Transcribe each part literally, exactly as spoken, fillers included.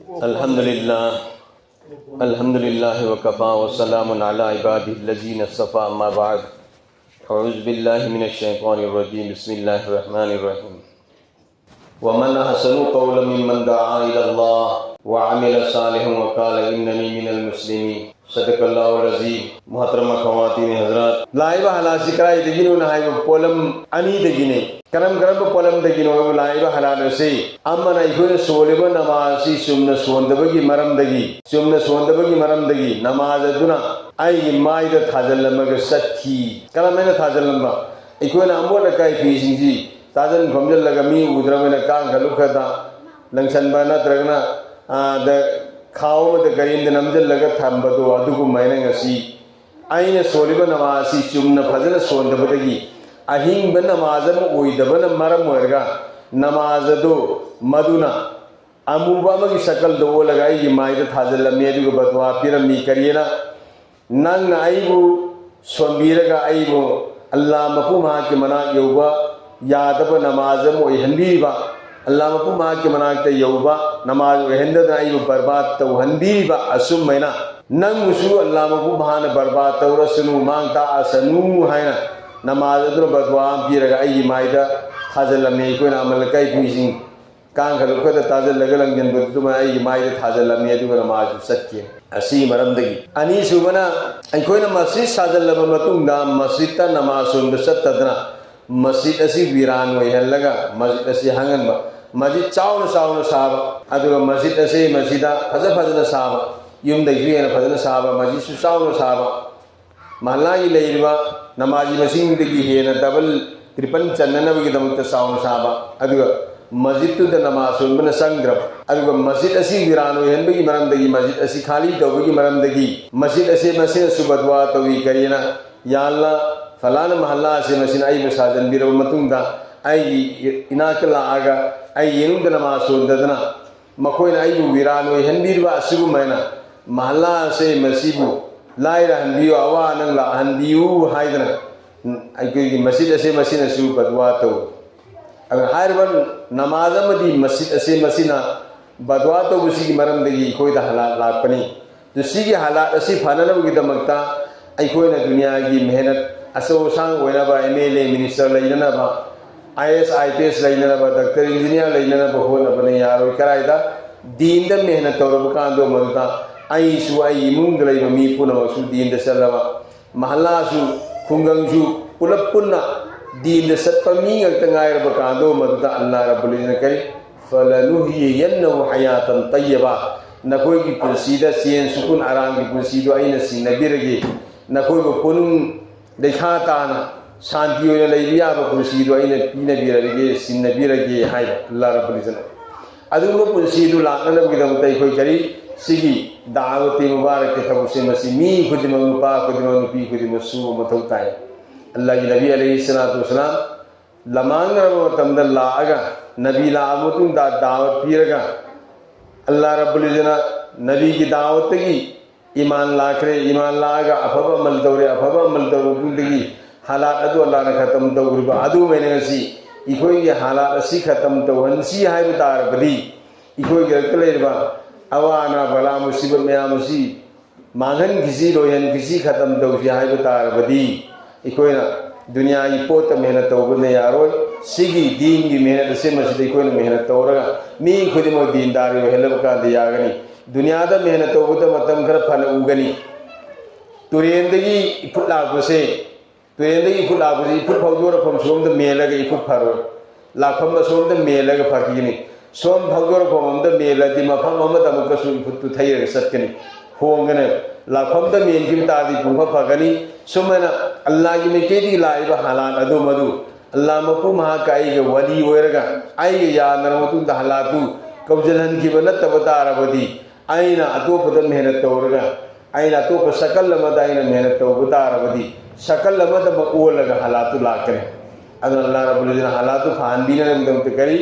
الحمد لله. الحمد لله وكفى وسلام على عباده الذين اصطفى، أما بعد. أعوذ بالله من الشيطان الرجيم. بسم الله الرحمن الرحيم. ومن أحسن قولا ممن دعا إلى الله وعمل صالحا وقال إنني من المسلمين. صدق الله العظيم. محترم خواتین حضرات، ꯂꯥꯛꯏꯕ ꯍꯂꯥꯁꯤ ꯀꯗꯥꯏꯗꯒꯤꯅꯣꯅ ꯍꯥꯏꯕ ꯄꯣꯠꯂꯝ ꯑꯅꯤꯗꯒꯤꯅꯤ꯫ ꯀꯔꯝ ꯀꯔꯝꯕ ꯄꯣꯠꯂꯝꯗꯒꯤꯅꯣ ꯍꯥꯏꯕ ꯂꯥꯛꯏꯕ ꯍꯂꯥꯜ ꯑꯁꯤ? ꯑꯃꯅ ꯑꯩꯈꯣꯏꯅ ꯁꯣꯜꯂꯤꯕ ꯅꯃꯥꯖ ꯑꯁꯤ ꯆꯨꯝꯅ ꯁꯣꯟꯗꯕꯒꯤ ꯃꯔꯝꯗꯒꯤ, ꯆꯨꯝꯅ ꯁꯣꯟꯗꯕꯒꯤ ꯃꯔꯝꯗꯒꯤ ꯅꯃꯥꯖ ꯑꯗꯨꯅ ꯑꯩꯒꯤ ꯃꯥꯏꯗ ꯊꯥꯖꯤꯜꯂꯝꯃꯒ ꯆꯠꯈꯤ꯫ ꯀꯔꯝꯍꯥꯏꯅ ꯊꯥꯖꯤꯜꯂꯝꯕ? ꯑꯩꯈꯣꯏꯅ ꯑꯃꯣꯠ ꯑꯀꯥꯏ ꯐꯤꯁꯤꯡꯁꯤ ꯇꯥꯁꯤꯟ ꯈꯣꯝꯖꯤꯜꯂꯒ ꯃꯤ ꯎꯗ꯭ꯔꯕꯅꯤꯅ ꯀꯥꯡ ꯈꯜꯂꯨ ꯈꯔꯗ ꯂꯪꯁꯟꯕ ꯅꯠꯇ꯭ꯔꯒꯅ, ꯑꯥ, ꯗ ꯈꯥꯎ ꯑꯃꯗ ꯀꯔꯦꯝꯗ ꯅꯝꯁꯤꯜꯂꯒ ꯊꯝꯕꯗꯣ ꯑꯗꯨꯒꯨꯝꯃꯥꯏꯅ ꯉꯁꯤ ꯑꯩꯅ ꯁꯣꯜꯂꯤꯕ ꯅꯃꯥꯖ ꯑꯁꯤ ꯆꯨꯝꯅ ꯐꯖꯅ ꯁꯣꯟꯗꯕꯗꯒꯤ ꯑꯍꯤꯡꯕ ꯅꯃꯥꯖ ꯑꯃ ꯑꯣꯏꯗꯕꯅ ꯃꯔꯝ ꯑꯣꯏꯔꯒ ꯅꯃꯥꯖ ꯑꯗꯨ ꯃꯗꯨꯅ ꯑꯃꯨꯕ ꯑꯃꯒꯤ ꯁꯀꯜꯗ ꯑꯣꯜꯂꯒ ꯑꯩꯒꯤ ꯃꯥꯏꯗ ꯊꯥꯖꯤꯜꯂꯝꯃꯤ, ꯑꯗꯨꯒ ꯕꯗꯋꯥ ꯄꯤꯔꯝꯃꯤ꯫ ꯀꯔꯤꯅ? ꯅꯪꯅ ꯑꯩꯕꯨ ꯁꯣꯟꯕꯤꯔꯒ ꯑꯩꯕꯨ ꯑꯜꯂꯥ ꯃꯄꯨ ꯃꯍꯥꯛꯀꯤ ꯃꯅꯥꯛ ꯌꯧꯕ ꯌꯥꯗꯕ ꯅꯃꯥꯖ ꯑꯃ ꯑꯣꯏꯍꯟꯕꯤꯔꯤꯕ, ꯑꯜꯂꯥ ꯃꯄꯨ ꯃꯍꯥꯛꯀꯤ ꯃꯅꯥꯛꯇ ꯌꯧꯕ ꯅꯃꯥꯖ ꯑꯣꯏꯍꯟꯗꯗꯅ ꯑꯩꯕꯨ ꯕꯔꯕꯥꯗ ꯇꯧꯍꯟꯕꯤꯔꯤꯕ ꯑꯁꯨꯝꯃꯥꯏꯅ ꯅꯪꯕꯨꯁꯨ ꯑꯜꯂꯥ ꯃꯄꯨ ꯃꯍꯥꯛꯅ ꯕꯔꯕꯥꯗ ꯇꯧꯔꯁꯅꯨ, ꯃꯥꯡ ꯇꯥꯛꯑꯁꯅꯨ ꯍꯥꯏꯅ ꯅꯃꯥꯖ ꯑꯗꯨꯅ ꯕꯗꯋꯥ ꯑꯃ ꯄꯤꯔꯒ ꯑꯩꯒꯤ ꯃꯥꯏꯗ ꯊꯥꯖꯤꯜꯂꯝꯃꯤ꯫ ꯑꯩꯈꯣꯏꯅ ꯑꯃꯜ ꯑꯀꯥꯏ ꯐꯤꯁꯤꯡ ꯀꯥꯡ ꯈꯜꯂꯨ ꯈꯔꯗ ꯇꯥꯁꯤꯜꯂꯒ ꯂꯪꯁꯤꯟꯕꯗꯨ ꯑꯗꯨꯃꯥꯏꯅ ꯑꯩꯒꯤ ꯃꯥꯏꯗ ꯊꯥꯖꯤꯜꯂꯝꯃꯤ, ꯑꯗꯨꯒ ꯅꯃꯥꯖꯗꯨ ꯆꯠꯈꯤ꯫ ꯑꯁꯤꯒꯤ ꯃꯔꯝꯗꯒꯤ꯫ ꯑꯅꯤꯁꯨꯕꯅ, ꯑꯩꯈꯣꯏꯅ ꯃꯁꯖꯤꯗ ꯁꯥꯖꯤꯜꯂꯕ ꯃꯇꯨꯡꯗ ꯃꯁꯖꯤꯗꯇ ꯅꯃꯥꯖ ꯁꯣꯟꯕ ꯆꯠꯇꯗꯅ ꯃꯁꯖꯤꯗ ꯑꯁꯤ ꯋꯤꯔꯥꯟ ꯑꯣꯏꯍꯜꯂꯒ ꯃꯁꯖꯤꯗ ꯑꯁꯤ ꯍꯥꯡꯍꯟꯕ, ꯃꯁꯖꯤꯗ ꯆꯥꯎꯅ ꯆꯥꯎꯅ ꯁꯥꯕ, ꯑꯗꯨꯒ ꯃꯁꯖꯤꯗ ꯑꯁꯤ ꯃꯁꯤꯗ ꯐꯖ ꯐꯖꯅ ꯁꯥꯕ, ꯌꯨꯝꯗꯒꯤꯁꯨ ꯍꯦꯟꯅ ꯐꯖꯅ ꯁꯥꯕ, ꯃꯁꯖꯤꯗꯁꯨ ꯆꯥꯎꯅ ꯁꯥꯕ, ꯃꯍꯜꯂꯥꯒꯤ ꯂꯩꯔꯤꯕ ꯅꯃꯥꯖꯤ ꯃꯁꯤꯡꯗꯒꯤ ꯍꯦꯟꯅ ꯗꯕꯜ, ꯇ꯭ꯔꯤꯄꯜ ꯆꯟꯅꯅꯕꯒꯤꯗꯃꯛꯇ ꯆꯥꯎꯅ ꯁꯥꯕ, ꯑꯗꯨꯒ ꯃꯁꯖꯤꯗꯇꯨꯗ ꯅꯃꯥꯖ ꯁꯣꯟꯕꯅ ꯆꯪꯗ꯭ꯔꯕ, ꯑꯗꯨꯒ ꯃꯁꯖꯤꯗ ꯑꯁꯤ ꯋꯤꯔꯥꯟ ꯑꯣꯏꯍꯟꯕꯒꯤ ꯃꯔꯝꯗꯒꯤ, ꯃꯁꯖꯤꯗ ꯑꯁꯤ ꯈꯥꯂꯤ ꯇꯧꯕꯒꯤ ꯃꯔꯝꯗꯒꯤ, ꯃꯁꯖꯤꯗ ꯑꯁꯤ ꯃꯁꯤꯅꯁꯨ ꯕꯗꯋꯥ ꯇꯧꯏ꯫ ꯀꯔꯤꯅ? ꯌꯥ ꯑꯜꯂꯥ, ꯐꯂꯥꯅ ꯃꯍꯜꯂꯥ ꯑꯁꯤ ꯃꯁꯤꯅ ꯑꯩꯕꯨ ꯁꯥꯖꯟꯕꯤꯔꯕ ꯃꯇꯨꯡꯗ ꯑꯩꯒꯤ ꯏꯅꯥꯛꯇ ꯂꯥꯛꯑꯒ ꯑꯩ ꯌꯦꯡꯉꯨꯗ ꯅꯃꯥꯖ ꯁꯣꯟꯗꯗꯅ ꯃꯈꯣꯏꯅ ꯑꯩꯕꯨ ꯋꯤꯔꯥꯟ ꯑꯣꯏꯍꯟꯕꯤꯔꯤꯕ ꯑꯁꯤꯒꯨꯝꯕꯅ ꯃꯍꯜꯂꯥ ꯑꯁꯤ ꯃꯁꯤꯕꯨ ꯂꯥꯏꯔꯍꯟꯕꯤꯌꯨ, ꯑꯋꯥ ꯑꯅꯪ ꯂꯥꯛꯍꯟꯕꯤꯌꯨ ꯍꯥꯏꯗꯅ ꯑꯩꯈꯣꯏꯒꯤ ꯃꯁꯖꯤꯗ ꯑꯁꯤ ꯃꯁꯤꯅꯁꯨ ꯕꯗꯋꯥ ꯇꯧ꯫ ꯑꯗꯨꯅ ꯍꯥꯏꯔꯤꯕ ꯅꯃꯥꯖ ꯑꯃꯗꯤ ꯃꯁꯖꯤꯗ ꯑꯁꯤ ꯃꯁꯤꯅ ꯕꯗꯋꯥ ꯇꯧꯕꯁꯤꯒꯤ ꯃꯔꯝꯗꯒꯤ ꯑꯩꯈꯣꯏꯗ ꯍꯂꯥꯛ ꯂꯥꯛꯄꯅꯤ꯫ ꯑꯗꯨ ꯁꯤꯒꯤ ꯍꯂꯥꯛ ꯑꯁꯤ ꯐꯅꯅꯕꯒꯤꯗꯃꯛꯇ ꯑꯩꯈꯣꯏꯅ ꯗꯨꯅꯤꯌꯥꯒꯤ ꯃꯦꯍꯅꯠ ꯑꯆꯧ ꯑꯁꯥꯡ ꯑꯣꯏꯅꯕ, ꯑꯦꯝ ꯑꯦꯜ ꯑꯦ, ꯃꯤꯅꯤꯁꯇꯔ ꯂꯩꯅꯅꯕ, I S, I P S ꯂꯩꯅꯅꯕ, ꯗꯥꯛꯇꯔ, ꯏꯟꯖꯤꯅꯤꯌꯥꯔ ꯂꯩꯅꯅꯕ ꯍꯣꯠꯅꯕꯅ ꯌꯥꯔꯣꯏ꯫ ꯀꯗꯥꯏꯗ? ꯗꯤꯟꯗ ꯃꯦꯍꯅꯠ ꯇꯧꯔꯕ ꯀꯥꯟꯗꯣ ꯃꯗꯨꯗ ꯑꯩꯁꯨ, ꯑꯩꯒꯤ ꯏꯃꯨꯡꯗ ꯂꯩꯕ ꯃꯤ ꯄꯨꯝꯅꯃꯛꯁꯨ ꯗꯤꯟꯗ ꯆꯠꯂꯕ, ꯃꯍꯜꯂꯥꯁꯨ, ꯈꯨꯡꯒꯪꯁꯨ ꯄꯨꯂꯞ ꯄꯨꯟꯅ ꯗꯤꯟꯗ ꯆꯠꯄ ꯃꯤ ꯉꯥꯛꯇ ꯉꯥꯏꯔꯕ ꯀꯥꯟꯗꯣ ꯃꯗꯨꯗ ꯑꯜꯂꯥꯍ ꯔꯕꯨꯜ ꯏꯖ꯭ꯖꯠꯅ ꯀꯔꯤ? "ꯐꯂꯅꯨꯍꯤꯌꯟꯅꯍꯨ ꯍꯌꯥꯇꯟ ꯇꯩꯌꯕ", ꯅꯈꯣꯏꯒꯤ ꯄꯨꯟꯁꯤꯗ ꯆꯦꯟ ꯁꯨꯀꯨꯟ ꯑꯔꯥꯡꯒꯤ ꯄꯨꯟꯁꯤꯗꯣ ꯑꯩꯅ ꯁꯤꯟꯅꯕꯤꯔꯒꯦ, ꯅꯈꯣꯏꯕꯨ ꯄꯣꯠꯅꯨꯡ ꯂꯩꯈꯥ ꯇꯥꯅ ꯁꯥꯟꯇꯤ ꯑꯣꯏꯅ ꯂꯩꯕ ꯌꯥꯕ ꯄꯨꯟꯁꯤꯗꯣ ꯑꯩꯅ ꯄꯤꯅꯕꯤꯔꯒꯦ, ꯁꯤꯟꯅꯕꯤꯔꯒꯦ ꯍꯥꯏꯕ ꯑꯜꯂꯥꯍ ꯔꯕꯨꯜ ꯏꯖ꯭ꯖꯠꯅ꯫ ꯑꯗꯨꯒꯨꯝꯕ ꯄꯨꯟꯁꯤꯗꯨ ꯂꯥꯛꯅꯅꯕꯒꯤꯗꯃꯛꯇ ꯑꯩꯈꯣꯏ ꯀꯔꯤ? ꯁꯤꯒꯤ ꯗꯥꯋꯠꯇꯤ ꯃꯨꯕꯥꯔꯛꯀꯤ ꯊꯕꯛꯁꯦ ꯃꯁꯤ ꯃꯤ ꯈꯨꯗꯤꯡꯃꯛ, ꯅꯨꯄꯥ ꯈꯨꯗꯤꯡꯃꯛ, ꯅꯨꯄꯤ ꯈꯨꯗꯤꯡꯃꯛ ꯁꯨꯕ ꯃꯊꯧ ꯇꯥꯏ꯫ ꯑꯜꯂꯥꯍꯒꯤ ꯅꯕꯤ ꯑꯂꯩꯍꯤ ꯁꯂꯥꯇꯨ ꯋꯁꯁꯂꯥꯝ ꯂꯃꯥꯡꯅꯔꯕ ꯃꯇꯝꯗ ꯂꯥꯛꯑꯒ, ꯅꯕꯤ ꯂꯥꯛꯑꯕ ꯃꯇꯨꯡꯗ ꯗꯥꯋꯠ ꯄꯤꯔꯒ, ꯑꯜꯂꯥꯍ ꯔꯕꯨꯜ ꯏꯖ꯭ꯖꯠꯅ ꯅꯕꯤꯒꯤ ꯗꯥꯋꯠꯇꯒꯤ ꯏꯃꯥꯟ ꯂꯥꯛꯈ꯭ꯔꯦ, ꯏꯃꯥꯟ ꯂꯥꯛꯑꯒ ꯑꯐꯕ ꯑꯃꯜ ꯇꯧꯔꯦ, ꯑꯐꯕ ꯑꯃꯜ ꯇꯧꯔꯕ ꯃꯇꯨꯡꯗꯒꯤ ꯍꯂꯥꯜ ꯑꯗꯨ ꯑꯜꯂꯥꯍꯅ ꯈꯇꯝ ꯇꯧꯈ꯭ꯔꯤꯕ ꯑꯗꯨꯃꯥꯏꯅ ꯉꯁꯤ ꯑꯩꯈꯣꯏꯒꯤ ꯍꯂꯥꯜ ꯑꯁꯤ ꯈꯇꯝ ꯇꯧꯍꯟꯁꯤ ꯍꯥꯏꯕ ꯇꯥꯔꯕꯗꯤ, ꯑꯩꯈꯣꯏꯒꯤ ꯔꯛꯇ ꯂꯩꯔꯤꯕ ꯑꯋꯥ ꯑꯅꯥ, ꯕꯂꯥ ꯃꯨꯁꯤꯕꯠ ꯃꯌꯥꯝ ꯑꯁꯤ ꯃꯥꯡꯍꯟꯈꯤꯁꯤ, ꯂꯣꯏꯍꯟꯈꯤꯁꯤ, ꯈꯇꯝ ꯇꯧꯁꯤ ꯍꯥꯏꯕ ꯇꯥꯔꯕꯗꯤ, ꯑꯩꯈꯣꯏꯅ ꯗꯨꯅꯤꯌꯥꯒꯤ ꯄꯣꯠꯇ ꯃꯦꯍꯅꯠ ꯇꯧꯕꯅ ꯌꯥꯔꯣꯏ꯫ ꯁꯤꯒꯤ ꯗꯤꯟꯒꯤ ꯃꯦꯍꯅꯠ ꯑꯁꯤ ꯃꯁꯤꯗ ꯑꯩꯈꯣꯏꯅ ꯃꯦꯍꯅꯠ ꯇꯧꯔꯒ ꯃꯤ ꯈꯨꯗꯤꯡꯃꯛ ꯗꯤꯟꯗꯥꯔꯤ ꯑꯣꯏꯍꯜꯂꯕ ꯀꯥꯟꯗ ꯌꯥꯒꯅꯤ꯫ ꯗꯨꯅꯤꯌꯥꯗ ꯃꯦꯍꯅꯠ ꯇꯧꯕꯗ ꯃꯇꯝ ꯈꯔ ꯐꯅ ꯎꯒꯅꯤ꯫ ꯇꯨꯔꯦꯟꯗꯒꯤ ꯏꯐꯨꯠ ꯂꯥꯛꯄꯁꯦ, ꯇꯨꯔꯦꯟꯗꯒꯤ ꯏꯐꯨꯠ ꯂꯥꯛꯄꯁꯦ ꯏꯐꯨꯠ ꯐꯥꯎꯗꯣꯔꯛꯐꯝ ꯁꯣꯝꯗ ꯃꯦꯜꯂꯒ ꯏꯐꯨꯠ ꯐꯔꯣꯏ꯫ ꯂꯥꯛꯐꯝ ꯑꯁꯣꯝꯗ ꯃꯦꯜꯂꯒ ꯐꯈꯤꯒꯅꯤ꯫ ꯁꯣꯝ ꯐꯥꯎꯗꯣꯔꯛꯐꯝ ꯑꯃꯗ ꯃꯦꯜꯂꯗꯤ ꯃꯐꯝ ꯑꯃꯗ ꯑꯃꯨꯛꯀꯁꯨ ꯏꯐꯨꯠꯇꯨ ꯊꯩꯔꯒ ꯆꯠꯀꯅꯤ, ꯍꯣꯡꯒꯅꯤ꯫ ꯂꯥꯛꯐꯝꯗ ꯃꯦꯟꯈꯤꯕ ꯇꯥꯔꯗꯤ ꯄꯨꯡꯐ ꯐꯒꯅꯤ꯫ ꯁꯨꯃꯥꯏꯅ ꯑꯜꯂꯥꯍꯒꯤ ꯃꯥꯏꯀꯩꯗꯒꯤ ꯂꯥꯛꯏꯕ ꯍꯂꯥꯜ ꯑꯗꯨ ꯃꯗꯨ ꯑꯜꯂꯥꯍ ꯃꯄꯨ ꯃꯍꯥꯛꯀ ꯑꯩꯒ ꯋꯥꯂꯤ ꯑꯣꯏꯔꯒ ꯑꯩꯒ ꯌꯥꯅꯔꯕ ꯃꯇꯨꯡꯗ ꯍꯂꯥꯜꯗꯨ ꯀꯧꯁꯤꯜꯍꯟꯈꯤꯕ ꯅꯠꯇꯕ ꯇꯥꯔꯕꯗꯤ, ꯑꯩꯅ ꯑꯇꯣꯞꯄꯗ ꯃꯦꯍꯅꯠ ꯇꯧꯔꯒ, ꯑꯩꯅ ꯑꯇꯣꯞꯄ ꯁꯀꯜ ꯑꯃꯗ ꯑꯩꯅ ꯃꯦꯍꯅꯠ ꯇꯧꯕ ꯇꯥꯔꯕꯗꯤ, ꯁꯀꯜ ꯑꯃꯗꯃꯛ ꯑꯣꯜꯂꯒ ꯍꯂꯥꯜꯗꯨ ꯂꯥꯛꯀꯅꯤ꯫ ꯑꯗꯨꯅ ꯑꯜꯂꯥꯍ ꯔꯕꯨꯜ ꯏꯖ꯭ꯖꯠꯅ ꯍꯂꯥꯜꯗꯨ ꯐꯍꯟꯕꯤꯅꯕꯒꯤꯗꯃꯛꯇ ꯀꯔꯤ?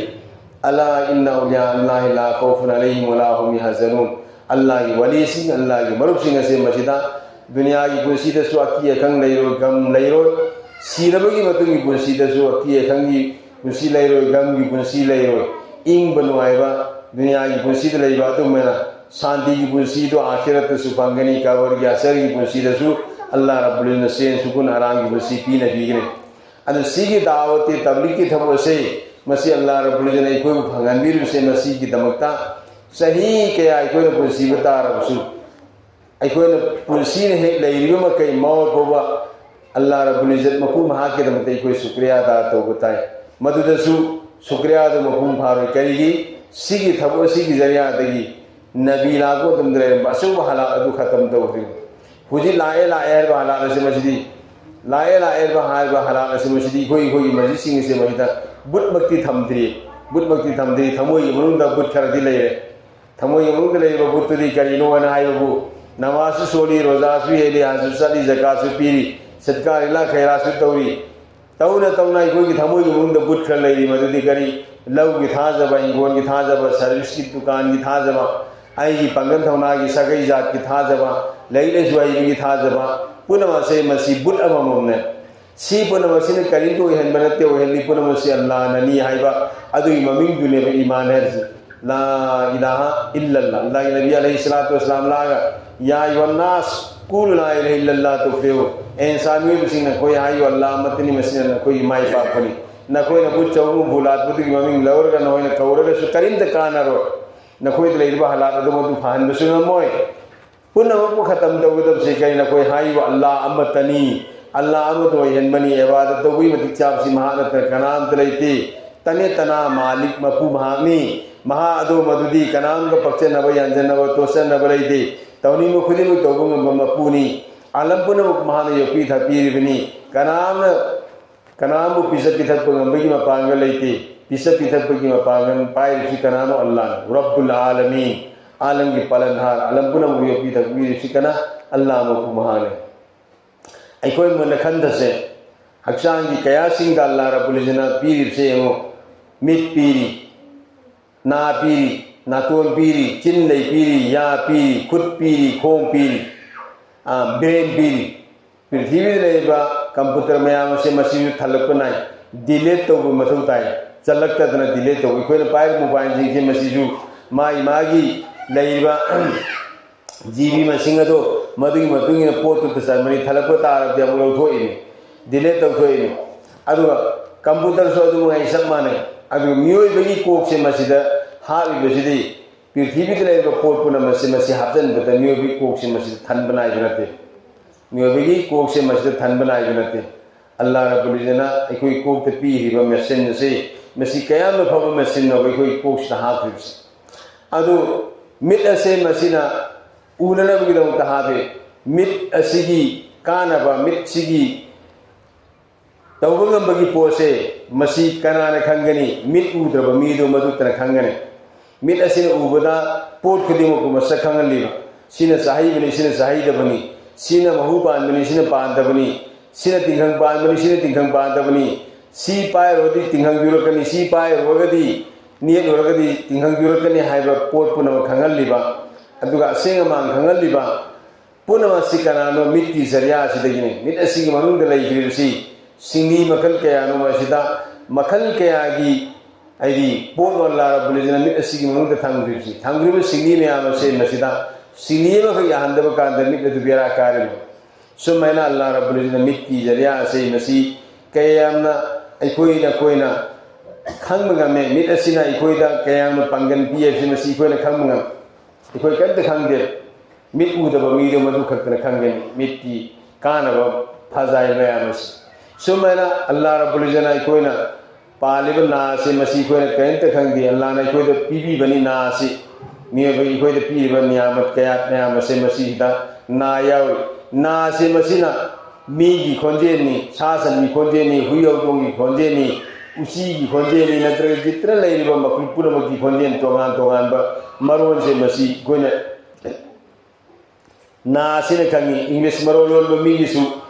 "ꯑꯂꯥ ꯏꯟꯅ ꯑꯧꯂꯤꯌꯥ ꯑꯜꯂꯥꯍꯤ ꯂꯥ ꯈꯧꯐꯨꯟ ꯑꯂꯩꯍꯤꯝ ꯋꯂꯥ ꯍꯨꯝ ꯌꯍꯖꯅꯨꯟ"꯫ ꯑꯜꯂꯥꯍꯒꯤ ꯋꯥꯂꯤꯁꯤꯡ, ꯑꯜꯂꯥꯍꯒꯤ ꯃꯔꯨꯞꯁꯤꯡ ꯑꯁꯦ ꯃꯁꯤꯗ ꯗꯨꯅꯤꯌꯥꯒꯤ ꯄꯨꯟꯁꯤꯗꯁꯨ ꯑꯀꯤ ꯑꯈꯪ ꯂꯩꯔꯣꯏ, ꯒꯝ ꯂꯩꯔꯣꯏ, ꯁꯤꯔꯕꯒꯤ ꯃꯇꯨꯡꯒꯤ ꯄꯨꯟꯁꯤꯗꯁꯨ ꯑꯀꯤ ꯑꯈꯪꯒꯤ ꯄꯨꯟꯁꯤ ꯂꯩꯔꯣꯏ, ꯒꯝꯒꯤ ꯄꯨꯟꯁꯤ ꯂꯩꯔꯣꯏ, ꯏꯪꯕ ꯅꯨꯡꯉꯥꯏꯕ, ꯗꯨꯅꯤꯌꯥꯒꯤ ꯄꯨꯟꯁꯤꯗ ꯂꯩꯕ ꯑꯗꯨꯒꯨꯝꯅ ꯁꯥꯟꯇꯤꯒꯤ ꯄꯨꯟꯁꯤꯗꯨ ꯑꯥꯈꯤꯔꯠꯇꯁꯨ ꯐꯪꯒꯅꯤ, ꯀꯕꯔꯒꯤ ꯑꯁꯔꯒꯤ ꯄꯨꯟꯁꯤꯗꯁꯨ ꯑꯜꯂꯥꯍ ꯔꯕꯨꯜ ꯏꯖꯠꯅ ꯁꯦꯟ ꯁꯨꯀꯨꯟ ꯑꯔꯥꯝꯒꯤ ꯄꯨꯟꯁꯤ ꯄꯤꯅ ꯄꯤꯒꯅꯤ꯫ ꯑꯗꯨ ꯁꯤꯒꯤ ꯗꯥꯋꯠꯀꯤ ꯇꯕ꯭ꯂꯤꯒꯀꯤ ꯊꯕꯛ ꯑꯁꯦ, ꯃꯁꯤ ꯑꯜꯂꯥꯍ ꯔꯕꯨꯜ ꯏꯖꯠꯅ ꯑꯩꯈꯣꯏꯕꯨ ꯐꯪꯍꯟꯕꯤꯔꯤꯕꯁꯦ, ꯃꯁꯤꯒꯤꯗꯃꯛꯇ ꯆꯍꯤ ꯀꯌꯥ ꯑꯩꯈꯣꯏꯅ ꯄꯨꯟꯁꯤꯕ ꯇꯥꯔꯕꯁꯨ, ꯑꯩꯈꯣꯏꯅ ꯄꯨꯟꯁꯤꯅ ꯍꯦꯛ ꯂꯩꯔꯤꯕ ꯃꯈꯩ ꯃꯥꯎ ꯐꯥꯎꯕ ꯑꯜꯂꯥꯍ ꯔꯕꯨꯜ ꯏꯖꯠ ꯃꯄꯨ ꯃꯍꯥꯛꯀꯤꯗꯃꯛꯇ ꯑꯩꯈꯣꯏ ꯁꯨꯀ꯭ꯔꯤꯌꯥ ꯑꯗꯥ ꯇꯧꯕ ꯇꯥꯏ꯫ ꯃꯗꯨꯗꯁꯨ ꯁꯨꯀ꯭ꯔꯤꯌꯥꯗꯨ ꯃꯄꯨꯡ ꯐꯥꯔꯣꯏ꯫ ꯀꯔꯤꯒꯤ? ꯁꯤꯒꯤ ꯊꯕꯛ ꯑꯁꯤꯒꯤ ꯖꯔꯤꯌꯥꯗꯒꯤ ꯅꯕꯤ ꯂꯥꯛꯄ ꯃꯇꯝꯗ ꯂꯩꯔꯝꯕ ꯑꯆꯧꯕ ꯍꯂꯥꯛ ꯑꯗꯨ ꯈꯇꯝ ꯇꯧꯈ꯭ꯔꯤꯕ꯫ ꯍꯧꯖꯤꯛ ꯂꯥꯛꯑꯦ ꯂꯥꯛꯑꯦ ꯍꯥꯏꯔꯤꯕ ꯍꯂꯥꯛ ꯑꯁꯤ ꯃꯁꯤꯗꯤ, ꯂꯥꯛꯑꯦ ꯂꯥꯛꯑꯦ ꯍꯥꯏꯔꯤꯕ ꯍꯂꯥꯛ ꯑꯁꯤ ꯃꯁꯤꯗꯤ ꯑꯩꯈꯣꯏ, ꯑꯩꯈꯣꯏꯒꯤ ꯃꯁꯖꯤꯗꯁꯤꯡ ꯑꯁꯤ ꯃꯁꯤꯗ ꯕꯨꯠꯃꯛꯇꯤ ꯊꯝꯗ꯭ꯔꯤ, ꯕꯨꯠꯃꯛꯇꯤ ꯊꯝꯗ꯭ꯔꯤ, ꯊꯃꯣꯏꯒꯤ ꯃꯅꯨꯡꯗ ꯕꯨꯠ ꯈꯔꯗꯤ ꯂꯩꯔꯦ꯫ ꯊꯃꯣꯏꯒꯤ ꯃꯅꯨꯡꯗ ꯂꯩꯔꯤꯕ ꯕꯨꯠꯇꯨꯗꯤ ꯀꯔꯤꯅꯣ ꯍꯥꯏꯅ ꯍꯥꯏꯕꯕꯨ, ꯅꯃꯥꯖꯁꯨ ꯁꯣꯜꯂꯤ, ꯔꯣꯖꯥꯁꯨ ꯍꯦꯜꯂꯤ, ꯍꯖꯁꯨ ꯆꯠꯂꯤ, ꯖꯀꯥꯠꯁꯨ ꯄꯤꯔꯤ, ꯁꯗꯀꯥ ꯂꯤꯂꯥ ꯈꯩꯔꯥꯠꯁꯨ ꯇꯧꯔꯤ꯫ ꯇꯧꯅ ꯇꯧꯅ ꯑꯩꯈꯣꯏꯒꯤ ꯊꯃꯣꯏꯒꯤ ꯃꯅꯨꯡꯗ ꯕꯨꯠ ꯈꯔ ꯂꯩꯔꯤ, ꯃꯗꯨꯗꯤ ꯀꯔꯤ? ꯂꯧꯒꯤ ꯊꯥꯖꯕ, ꯍꯤꯡꯒꯣꯜꯒꯤ ꯊꯥꯖꯕ, ꯁꯔꯚꯤꯁꯀꯤ ꯗꯨꯀꯥꯟꯒꯤ ꯊꯥꯖꯕ, ꯑꯩꯒꯤ ꯄꯥꯡꯒꯜ ꯊꯧꯅꯥꯒꯤ ꯁꯥꯒꯩ ꯖꯥꯠꯀꯤ ꯊꯥꯖꯕ, ꯂꯥꯏꯔꯤꯛ ꯂꯥꯏꯁꯨ ꯍꯩꯕꯒꯤ ꯊꯥꯖꯕ, ꯄꯨꯝꯅꯃꯛꯁꯦ ꯃꯁꯤ ꯕꯨꯠ ꯑꯃꯃꯝꯅꯦ꯫ ꯁꯤ ꯄꯨꯝꯅꯃꯛꯁꯤꯅ ꯀꯔꯤꯝꯇ ꯑꯣꯏꯍꯟꯕ ꯅꯠꯇꯦ, ꯑꯣꯏꯍꯜꯂꯤ ꯄꯨꯝꯅꯃꯛꯁꯤ ꯑꯜꯂꯥꯍꯅꯅꯤ ꯍꯥꯏꯕ ꯑꯗꯨꯒꯤ ꯃꯃꯤꯡꯗꯨꯅꯦꯕ ꯏꯃꯥꯟ ꯍꯥꯏꯔꯤꯁꯦ꯫ ꯂꯥ ꯏꯂꯥꯍ ꯏꯜꯂꯜꯂꯥꯍ꯫ ꯑꯜꯂꯥꯍꯒꯤ ꯅꯕꯤ ꯑꯂꯩꯍꯤ ꯁꯂꯥꯇꯨ ꯋꯁꯂꯥꯝ ꯂꯥꯛꯑꯒ, "ꯌꯥ ꯑꯌꯨꯍꯟ ꯅꯥꯁ, ꯀꯨꯂꯨ ꯂꯥ ꯏꯂꯥꯍ ꯏꯜꯂꯜꯂꯥꯍ ꯇꯨꯐ꯭ꯂꯤꯍꯨ꯫ ꯑꯦ ꯏꯟꯁꯥꯟ ꯃꯤꯑꯣꯏꯕꯁꯤꯡ, ꯅꯈꯣꯏ ꯍꯥꯏꯌꯨ, ꯑꯜꯂꯥꯍ ꯑꯃꯠꯇꯅꯤ, ꯃꯁꯤꯅ ꯅꯈꯣꯏꯒꯤ ꯃꯥꯏ ꯄꯥꯛꯄꯅꯤ꯫ ꯅꯈꯣꯏꯅ ꯕꯨꯠ ꯆꯧꯕ ꯎꯐꯨ ꯂꯥꯠꯄꯗꯨꯒꯤ ꯃꯃꯤꯡ ꯂꯧꯔꯒ ꯅꯈꯣꯏꯅ ꯀꯧꯔꯒꯁꯨ ꯀꯔꯤꯝꯇ ꯀꯥꯟꯅꯔꯣꯏ꯫ ꯅꯈꯣꯏꯗ ꯂꯩꯔꯤꯕ ꯍꯂꯥꯛ ꯑꯗꯨ ꯃꯗꯨ ꯐꯍꯟꯕꯁꯨ ꯉꯝꯃꯣꯏ꯫ ꯄꯨꯝꯅꯃꯛꯄꯨ ꯈꯇꯝ ꯇꯧꯒꯗꯕꯁꯤ ꯀꯔꯤ? ꯅꯈꯣꯏ ꯍꯥꯏꯔꯤꯕ ꯑꯜꯂꯥꯍ ꯑꯃꯠꯇꯅꯤ, ꯑꯜꯂꯥꯍ ꯑꯃꯠꯇ ꯑꯣꯏꯍꯟꯕꯅꯤ, ꯏꯕꯥꯗꯠ ꯇꯧꯕꯒꯤ ꯃꯇꯤꯛ ꯆꯥꯕꯁꯤ ꯃꯍꯥꯛ ꯅꯠꯇꯅ ꯀꯅꯥꯝꯇ ꯂꯩꯇꯦ꯫ ꯇꯅꯦ ꯇꯅꯥ ꯃꯥꯂꯤꯛ ꯃꯄꯨ ꯃꯍꯥꯛꯅꯤ꯫ ꯃꯍꯥꯛ ꯑꯗꯨ ꯃꯗꯨꯗꯤ ꯀꯅꯥꯝꯒ ꯄꯛꯆꯟꯅꯕ, ꯌꯥꯟꯖꯟꯅꯕ, ꯇꯣꯠꯆꯟꯅꯕ ꯂꯩꯇꯦ꯫ ꯇꯧꯅꯤꯡꯕ ꯈꯨꯗꯤꯡꯃꯛ ꯇꯧꯕ ꯉꯝꯕ ꯃꯄꯨꯅꯤ꯫ ꯑꯥꯂꯝ ꯄꯨꯝꯅꯃꯛ ꯃꯍꯥꯛꯅ ꯌꯣꯛꯄꯤ ꯊꯥꯛꯄꯤꯔꯤꯕꯅꯤ꯫ ꯀꯅꯥꯝꯅ ꯀꯅꯥꯝꯕꯨ ꯄꯤꯖ ꯄꯤꯊꯛꯄ ꯉꯝꯕꯒꯤ ꯃꯄꯥꯡꯒꯜ ꯂꯩꯇꯦ꯫ ꯄꯤꯖ ꯄꯤꯊꯛꯄꯒꯤ ꯃꯄꯥꯡꯒꯜ ꯄꯥꯏꯔꯤꯕꯁꯤ ꯀꯅꯥꯅꯣ? ꯑꯜꯂꯥꯍꯅꯤ, ꯔꯕꯨꯜ ꯑꯥꯂꯃꯤꯟ꯫ ꯑꯥꯂꯝꯒꯤ ꯄꯥꯂꯟꯍꯥꯔ, ꯑꯥꯂꯝ ꯄꯨꯝꯅꯃꯛ ꯌꯣꯛꯄꯤ ꯊꯛꯄꯤꯔꯤꯕꯁꯤ ꯀꯅꯥ? ꯑꯜꯂꯥꯍ ꯃꯄꯨ ꯃꯍꯥꯛꯅꯤ꯫ ꯑꯩꯈꯣꯏ ꯃꯨꯟꯅ ꯈꯟꯊꯁꯦ, ꯍꯛꯆꯥꯡꯒꯤ ꯀꯌꯥꯁꯤꯡꯗ ꯑꯜꯂꯥꯍ ꯔꯕꯨꯜ ꯏꯖꯠꯅ ꯄꯤꯔꯤꯕꯁꯦ ꯌꯦꯡꯉꯨ꯫ ꯃꯤꯠ ꯄꯤꯔꯤ, ꯅꯥ ꯄꯤꯔꯤ, ꯅꯥꯇꯣꯟ ꯄꯤꯔꯤ, ꯆꯤꯟ ꯂꯩ ꯄꯤꯔꯤ, ꯌꯥ ꯄꯤꯔꯤ, ꯈꯨꯠ ꯄꯤꯔꯤ, ꯈꯣꯡ ꯄꯤꯔꯤ, ꯑ, ꯕ꯭ꯔꯦꯟ ꯄꯤꯔꯤ꯫ ꯄ꯭ꯔꯤꯊꯤꯕꯤꯗ ꯂꯩꯔꯤꯕ ꯀꯝꯄ꯭ꯌꯨꯇꯔ ꯃꯌꯥꯝ ꯑꯁꯦ ꯃꯁꯤꯁꯨ ꯊꯜꯂꯛꯄ ꯅꯥꯏ, ꯗꯤꯂꯤꯠ ꯇꯧꯕ ꯃꯊꯧ ꯇꯥꯏ꯫ ꯆꯠꯂꯛꯇꯗꯅ ꯗꯤꯂꯦ ꯇꯧꯕ꯫ ꯑꯩꯈꯣꯏꯅ ꯄꯥꯏꯔꯤꯕ ꯃꯣꯕꯥꯏꯜꯁꯤꯡꯁꯦ ꯃꯁꯤꯁꯨ ꯃꯥꯒꯤ ꯃꯥꯒꯤ ꯂꯩꯔꯤꯕ ꯖꯤ ꯕꯤ ꯃꯁꯤꯡ ꯑꯗꯣ ꯃꯗꯨꯒꯤ ꯃꯇꯨꯡ ꯏꯟꯅ ꯄꯣꯠꯇꯨꯗ ꯆꯟꯕꯅꯤ꯫ ꯊꯜꯂꯛꯄ ꯇꯥꯔꯕꯗꯤ ꯑꯃꯨꯛ ꯂꯧꯊꯣꯛꯏꯅꯤ, ꯗꯤꯂꯦ ꯇꯧꯊꯣꯛꯏꯅꯤ꯫ ꯑꯗꯨꯒ ꯀꯝꯄ꯭ꯌꯨꯇꯔꯁꯨ ꯑꯗꯨ ꯃꯉꯥꯏ ꯆꯞ ꯃꯥꯟꯅꯩ꯫ ꯑꯗꯨꯒ ꯃꯤꯑꯣꯏꯕꯒꯤ ꯀꯣꯛꯁꯦ ꯃꯁꯤꯗ ꯍꯥꯞꯂꯤꯕꯁꯤꯗꯤ ꯄ꯭ꯔꯤꯊꯤꯕꯤꯗ ꯂꯩꯔꯤꯕ ꯄꯣꯠ ꯄꯨꯝꯅꯃꯛꯁꯦ ꯃꯁꯤ ꯍꯥꯞꯆꯤꯟꯕꯗ ꯃꯤꯑꯣꯏꯕꯒꯤ ꯀꯣꯛꯁꯦ ꯃꯁꯤꯗ ꯊꯟꯕ ꯅꯥꯏꯕ ꯅꯠꯇꯦ꯫ ꯃꯤꯑꯣꯏꯕꯒꯤ ꯀꯣꯛꯁꯦ ꯃꯁꯤꯗ ꯊꯟꯕ ꯅꯥꯏꯕ ꯅꯠꯇꯦ꯫ ꯑꯜꯂꯥꯍ ꯔꯕꯨꯜ ꯏꯖ꯭ꯖꯠꯅ ꯑꯩꯈꯣꯏ ꯀꯣꯛꯇ ꯄꯤꯔꯤꯕ ꯃꯦꯁꯤꯟ ꯑꯁꯤ ꯃꯁꯤ ꯀꯌꯥꯝꯅ ꯐꯕ ꯃꯦꯁꯤꯟꯅꯣꯕ ꯑꯩꯈꯣꯏ ꯀꯣꯛꯁꯤꯗ ꯍꯥꯞꯈ꯭ꯔꯤꯕꯁꯤ꯫ ꯑꯗꯨ ꯃꯤꯠ ꯑꯁꯦ ꯃꯁꯤꯅ ꯎꯅꯅꯕꯒꯤꯗꯃꯛꯇ ꯍꯥꯞꯄꯤ꯫ ꯃꯤꯠ ꯑꯁꯤꯒꯤ ꯀꯥꯟꯅꯕ, ꯃꯤꯠꯁꯤꯒꯤ ꯇꯧꯕ ꯉꯝꯕꯒꯤ ꯄꯣꯠꯁꯦ ꯃꯁꯤ ꯀꯅꯥꯅ ꯈꯪꯒꯅꯤ? ꯃꯤꯠ ꯎꯗ꯭ꯔꯕ ꯃꯤꯗꯨ ꯃꯗꯨꯇꯅ ꯈꯪꯒꯅꯤ꯫ ꯃꯤꯠ ꯑꯁꯤꯅ ꯎꯕꯗ ꯄꯣꯠ ꯈꯨꯗꯤꯡꯃꯛꯄꯨ ꯃꯁꯛ ꯈꯪꯍꯜꯂꯤꯕ, ꯁꯤꯅ ꯆꯥꯍꯩꯕꯅꯤ, ꯁꯤꯅ ꯆꯥꯍꯩꯗꯕꯅꯤ, ꯁꯤꯅ ꯃꯍꯨ ꯄꯥꯟꯕꯅꯤ, ꯁꯤꯅ ꯄꯥꯟꯗꯕꯅꯤ, ꯁꯤꯅ ꯇꯤꯡꯈꯪ ꯄꯥꯟꯕꯅꯤ, ꯁꯤꯅ ꯇꯤꯡꯈꯪ ꯄꯥꯟꯗꯕꯅꯤ, ꯁꯤ ꯄꯥꯏꯔꯨꯔꯗꯤ ꯇꯤꯡꯈꯪ ꯌꯨꯔꯛꯀꯅꯤ, ꯁꯤ ꯄꯥꯏꯔꯨꯔꯒꯗꯤ, ꯅꯦꯠꯂꯨꯔꯒꯗꯤ ꯇꯤꯡꯈꯪ ꯌꯨꯔꯛꯀꯅꯤ ꯍꯥꯏꯕ ꯄꯣꯠ ꯄꯨꯝꯅꯃꯛ ꯈꯪꯍꯜꯂꯤꯕ, ꯑꯗꯨꯒ ꯑꯁꯦꯡ ꯑꯃꯥꯟ ꯈꯪꯍꯜꯂꯤꯕ ꯄꯨꯝꯅꯃꯛꯁꯤ ꯀꯅꯥꯅꯣ? ꯃꯤꯠꯀꯤ ꯖꯔꯤꯌꯥ ꯑꯁꯤꯗꯒꯤꯅꯤ꯫ ꯃꯤꯠ ꯑꯁꯤꯒꯤ ꯃꯅꯨꯡꯗ ꯂꯩꯈ꯭ꯔꯤꯕꯁꯤ ꯁꯤꯡꯂꯤ ꯃꯈꯜ ꯀꯌꯥꯅꯣ? ꯑꯁꯤꯗ ꯃꯈꯜ ꯀꯌꯥꯒꯤ, ꯍꯥꯏꯗꯤ, ꯄꯣꯠ ꯑꯜꯂꯥꯍ ꯔꯕꯨꯜ ꯏꯖ꯭ꯖꯠꯅ ꯃꯤꯠ ꯑꯁꯤꯒꯤ ꯃꯅꯨꯡꯗ ꯊꯝꯈ꯭ꯔꯤꯕꯁꯤ, ꯊꯝꯈ꯭ꯔꯤꯕ ꯁꯤꯡꯂꯤ ꯃꯌꯥꯝ ꯑꯁꯦ ꯃꯁꯤꯗ ꯁꯤꯡꯂꯤ ꯑꯃꯈꯛ ꯌꯥꯍꯟꯗꯕ ꯀꯥꯟꯗ ꯃꯤꯠ ꯑꯗꯨ ꯕꯦꯔꯥ ꯀꯥꯔꯤꯕ꯫ ꯁꯨꯃꯥꯏꯅ ꯑꯜꯂꯥꯍ ꯔꯕꯨꯜ ꯏꯖ꯭ꯖꯠꯅ ꯃꯤꯠꯀꯤ ꯖꯔꯤꯌꯥ ꯑꯁꯦ ꯃꯁꯤ ꯀꯌꯥꯝꯅ ꯑꯩꯈꯣꯏꯅ, ꯑꯩꯈꯣꯏꯅ ꯈꯪꯕ ꯉꯝꯃꯦ꯫ ꯃꯤꯠ ꯑꯁꯤꯅ ꯑꯩꯈꯣꯏꯗ ꯀꯌꯥꯝꯅ ꯄꯥꯡꯒꯜ ꯄꯤ ꯍꯥꯏꯕꯁꯤ ꯃꯁꯤ ꯑꯩꯈꯣꯏꯅ ꯈꯪꯕ ꯉꯝꯃꯤ꯫ ꯑꯩꯈꯣꯏ ꯀꯔꯤꯝꯇ ꯈꯪꯗꯦ꯫ ꯃꯤꯠ ꯎꯗꯕ ꯃꯤꯗꯣ ꯃꯗꯨ ꯈꯛꯇꯅ ꯈꯪꯒꯅꯤ ꯃꯤꯠꯀꯤ ꯀꯥꯟꯅꯕ ꯐꯖꯥꯏ ꯃꯌꯥꯝ ꯑꯁꯤ꯫ ꯁꯨꯃꯥꯏꯅ ꯑꯜꯂꯥꯍ ꯔꯕꯨꯜ ꯏꯖ꯭ꯖꯠꯅ ꯑꯩꯈꯣꯏꯅ ꯄꯥꯜꯂꯤꯕ ꯅꯥ ꯑꯁꯤ ꯃꯁꯤ ꯑꯩꯈꯣꯏꯅ ꯀꯔꯤꯝꯇ ꯈꯪꯗꯦ꯫ ꯑꯜꯂꯥꯍꯅ ꯑꯩꯈꯣꯏꯗ ꯄꯤꯕꯤꯕꯅꯤ ꯅꯥ ꯑꯁꯤ꯫ ꯃꯤꯑꯣꯏꯕ ꯑꯩꯈꯣꯏꯗ ꯄꯤꯔꯤꯕ ꯅꯤꯌꯥꯃꯠ ꯀꯌꯥ ꯃꯌꯥꯝ ꯑꯁꯦ ꯃꯁꯤꯁꯤꯗ ꯅꯥ ꯌꯥꯎꯔꯤ꯫ ꯅꯥ ꯑꯁꯦ ꯃꯁꯤꯅ ꯃꯤꯒꯤ ꯈꯣꯟꯖꯦꯜꯅꯤ, ꯁꯥ ꯁꯟꯒꯤ ꯈꯣꯟꯖꯦꯜꯅꯤ, ꯍꯨꯏ ꯍꯧꯗꯣꯡꯒꯤ ꯈꯣꯟꯖꯦꯜꯅꯤ, ꯎꯆꯤꯒꯤ ꯈꯣꯟꯖꯦꯜꯅꯤ, ꯅꯠꯇ꯭ꯔꯒ ꯖꯤꯇꯅ ꯂꯩꯔꯤꯕ ꯃꯈꯣꯏ ꯄꯨꯝꯅꯃꯛꯀꯤ ꯈꯣꯟꯖꯦꯜ ꯇꯣꯉꯥꯟ ꯇꯣꯉꯥꯟꯕ ꯃꯔꯣꯟꯁꯦ ꯃꯁꯤ ꯑꯩꯈꯣꯏꯅ ꯅꯥ ꯑꯁꯤꯅ ꯈꯪꯉꯤ꯫ ꯏꯪꯂꯤꯁ ꯃꯔꯣꯜ ꯂꯣꯟꯕ ꯃꯤꯒꯤꯁꯨ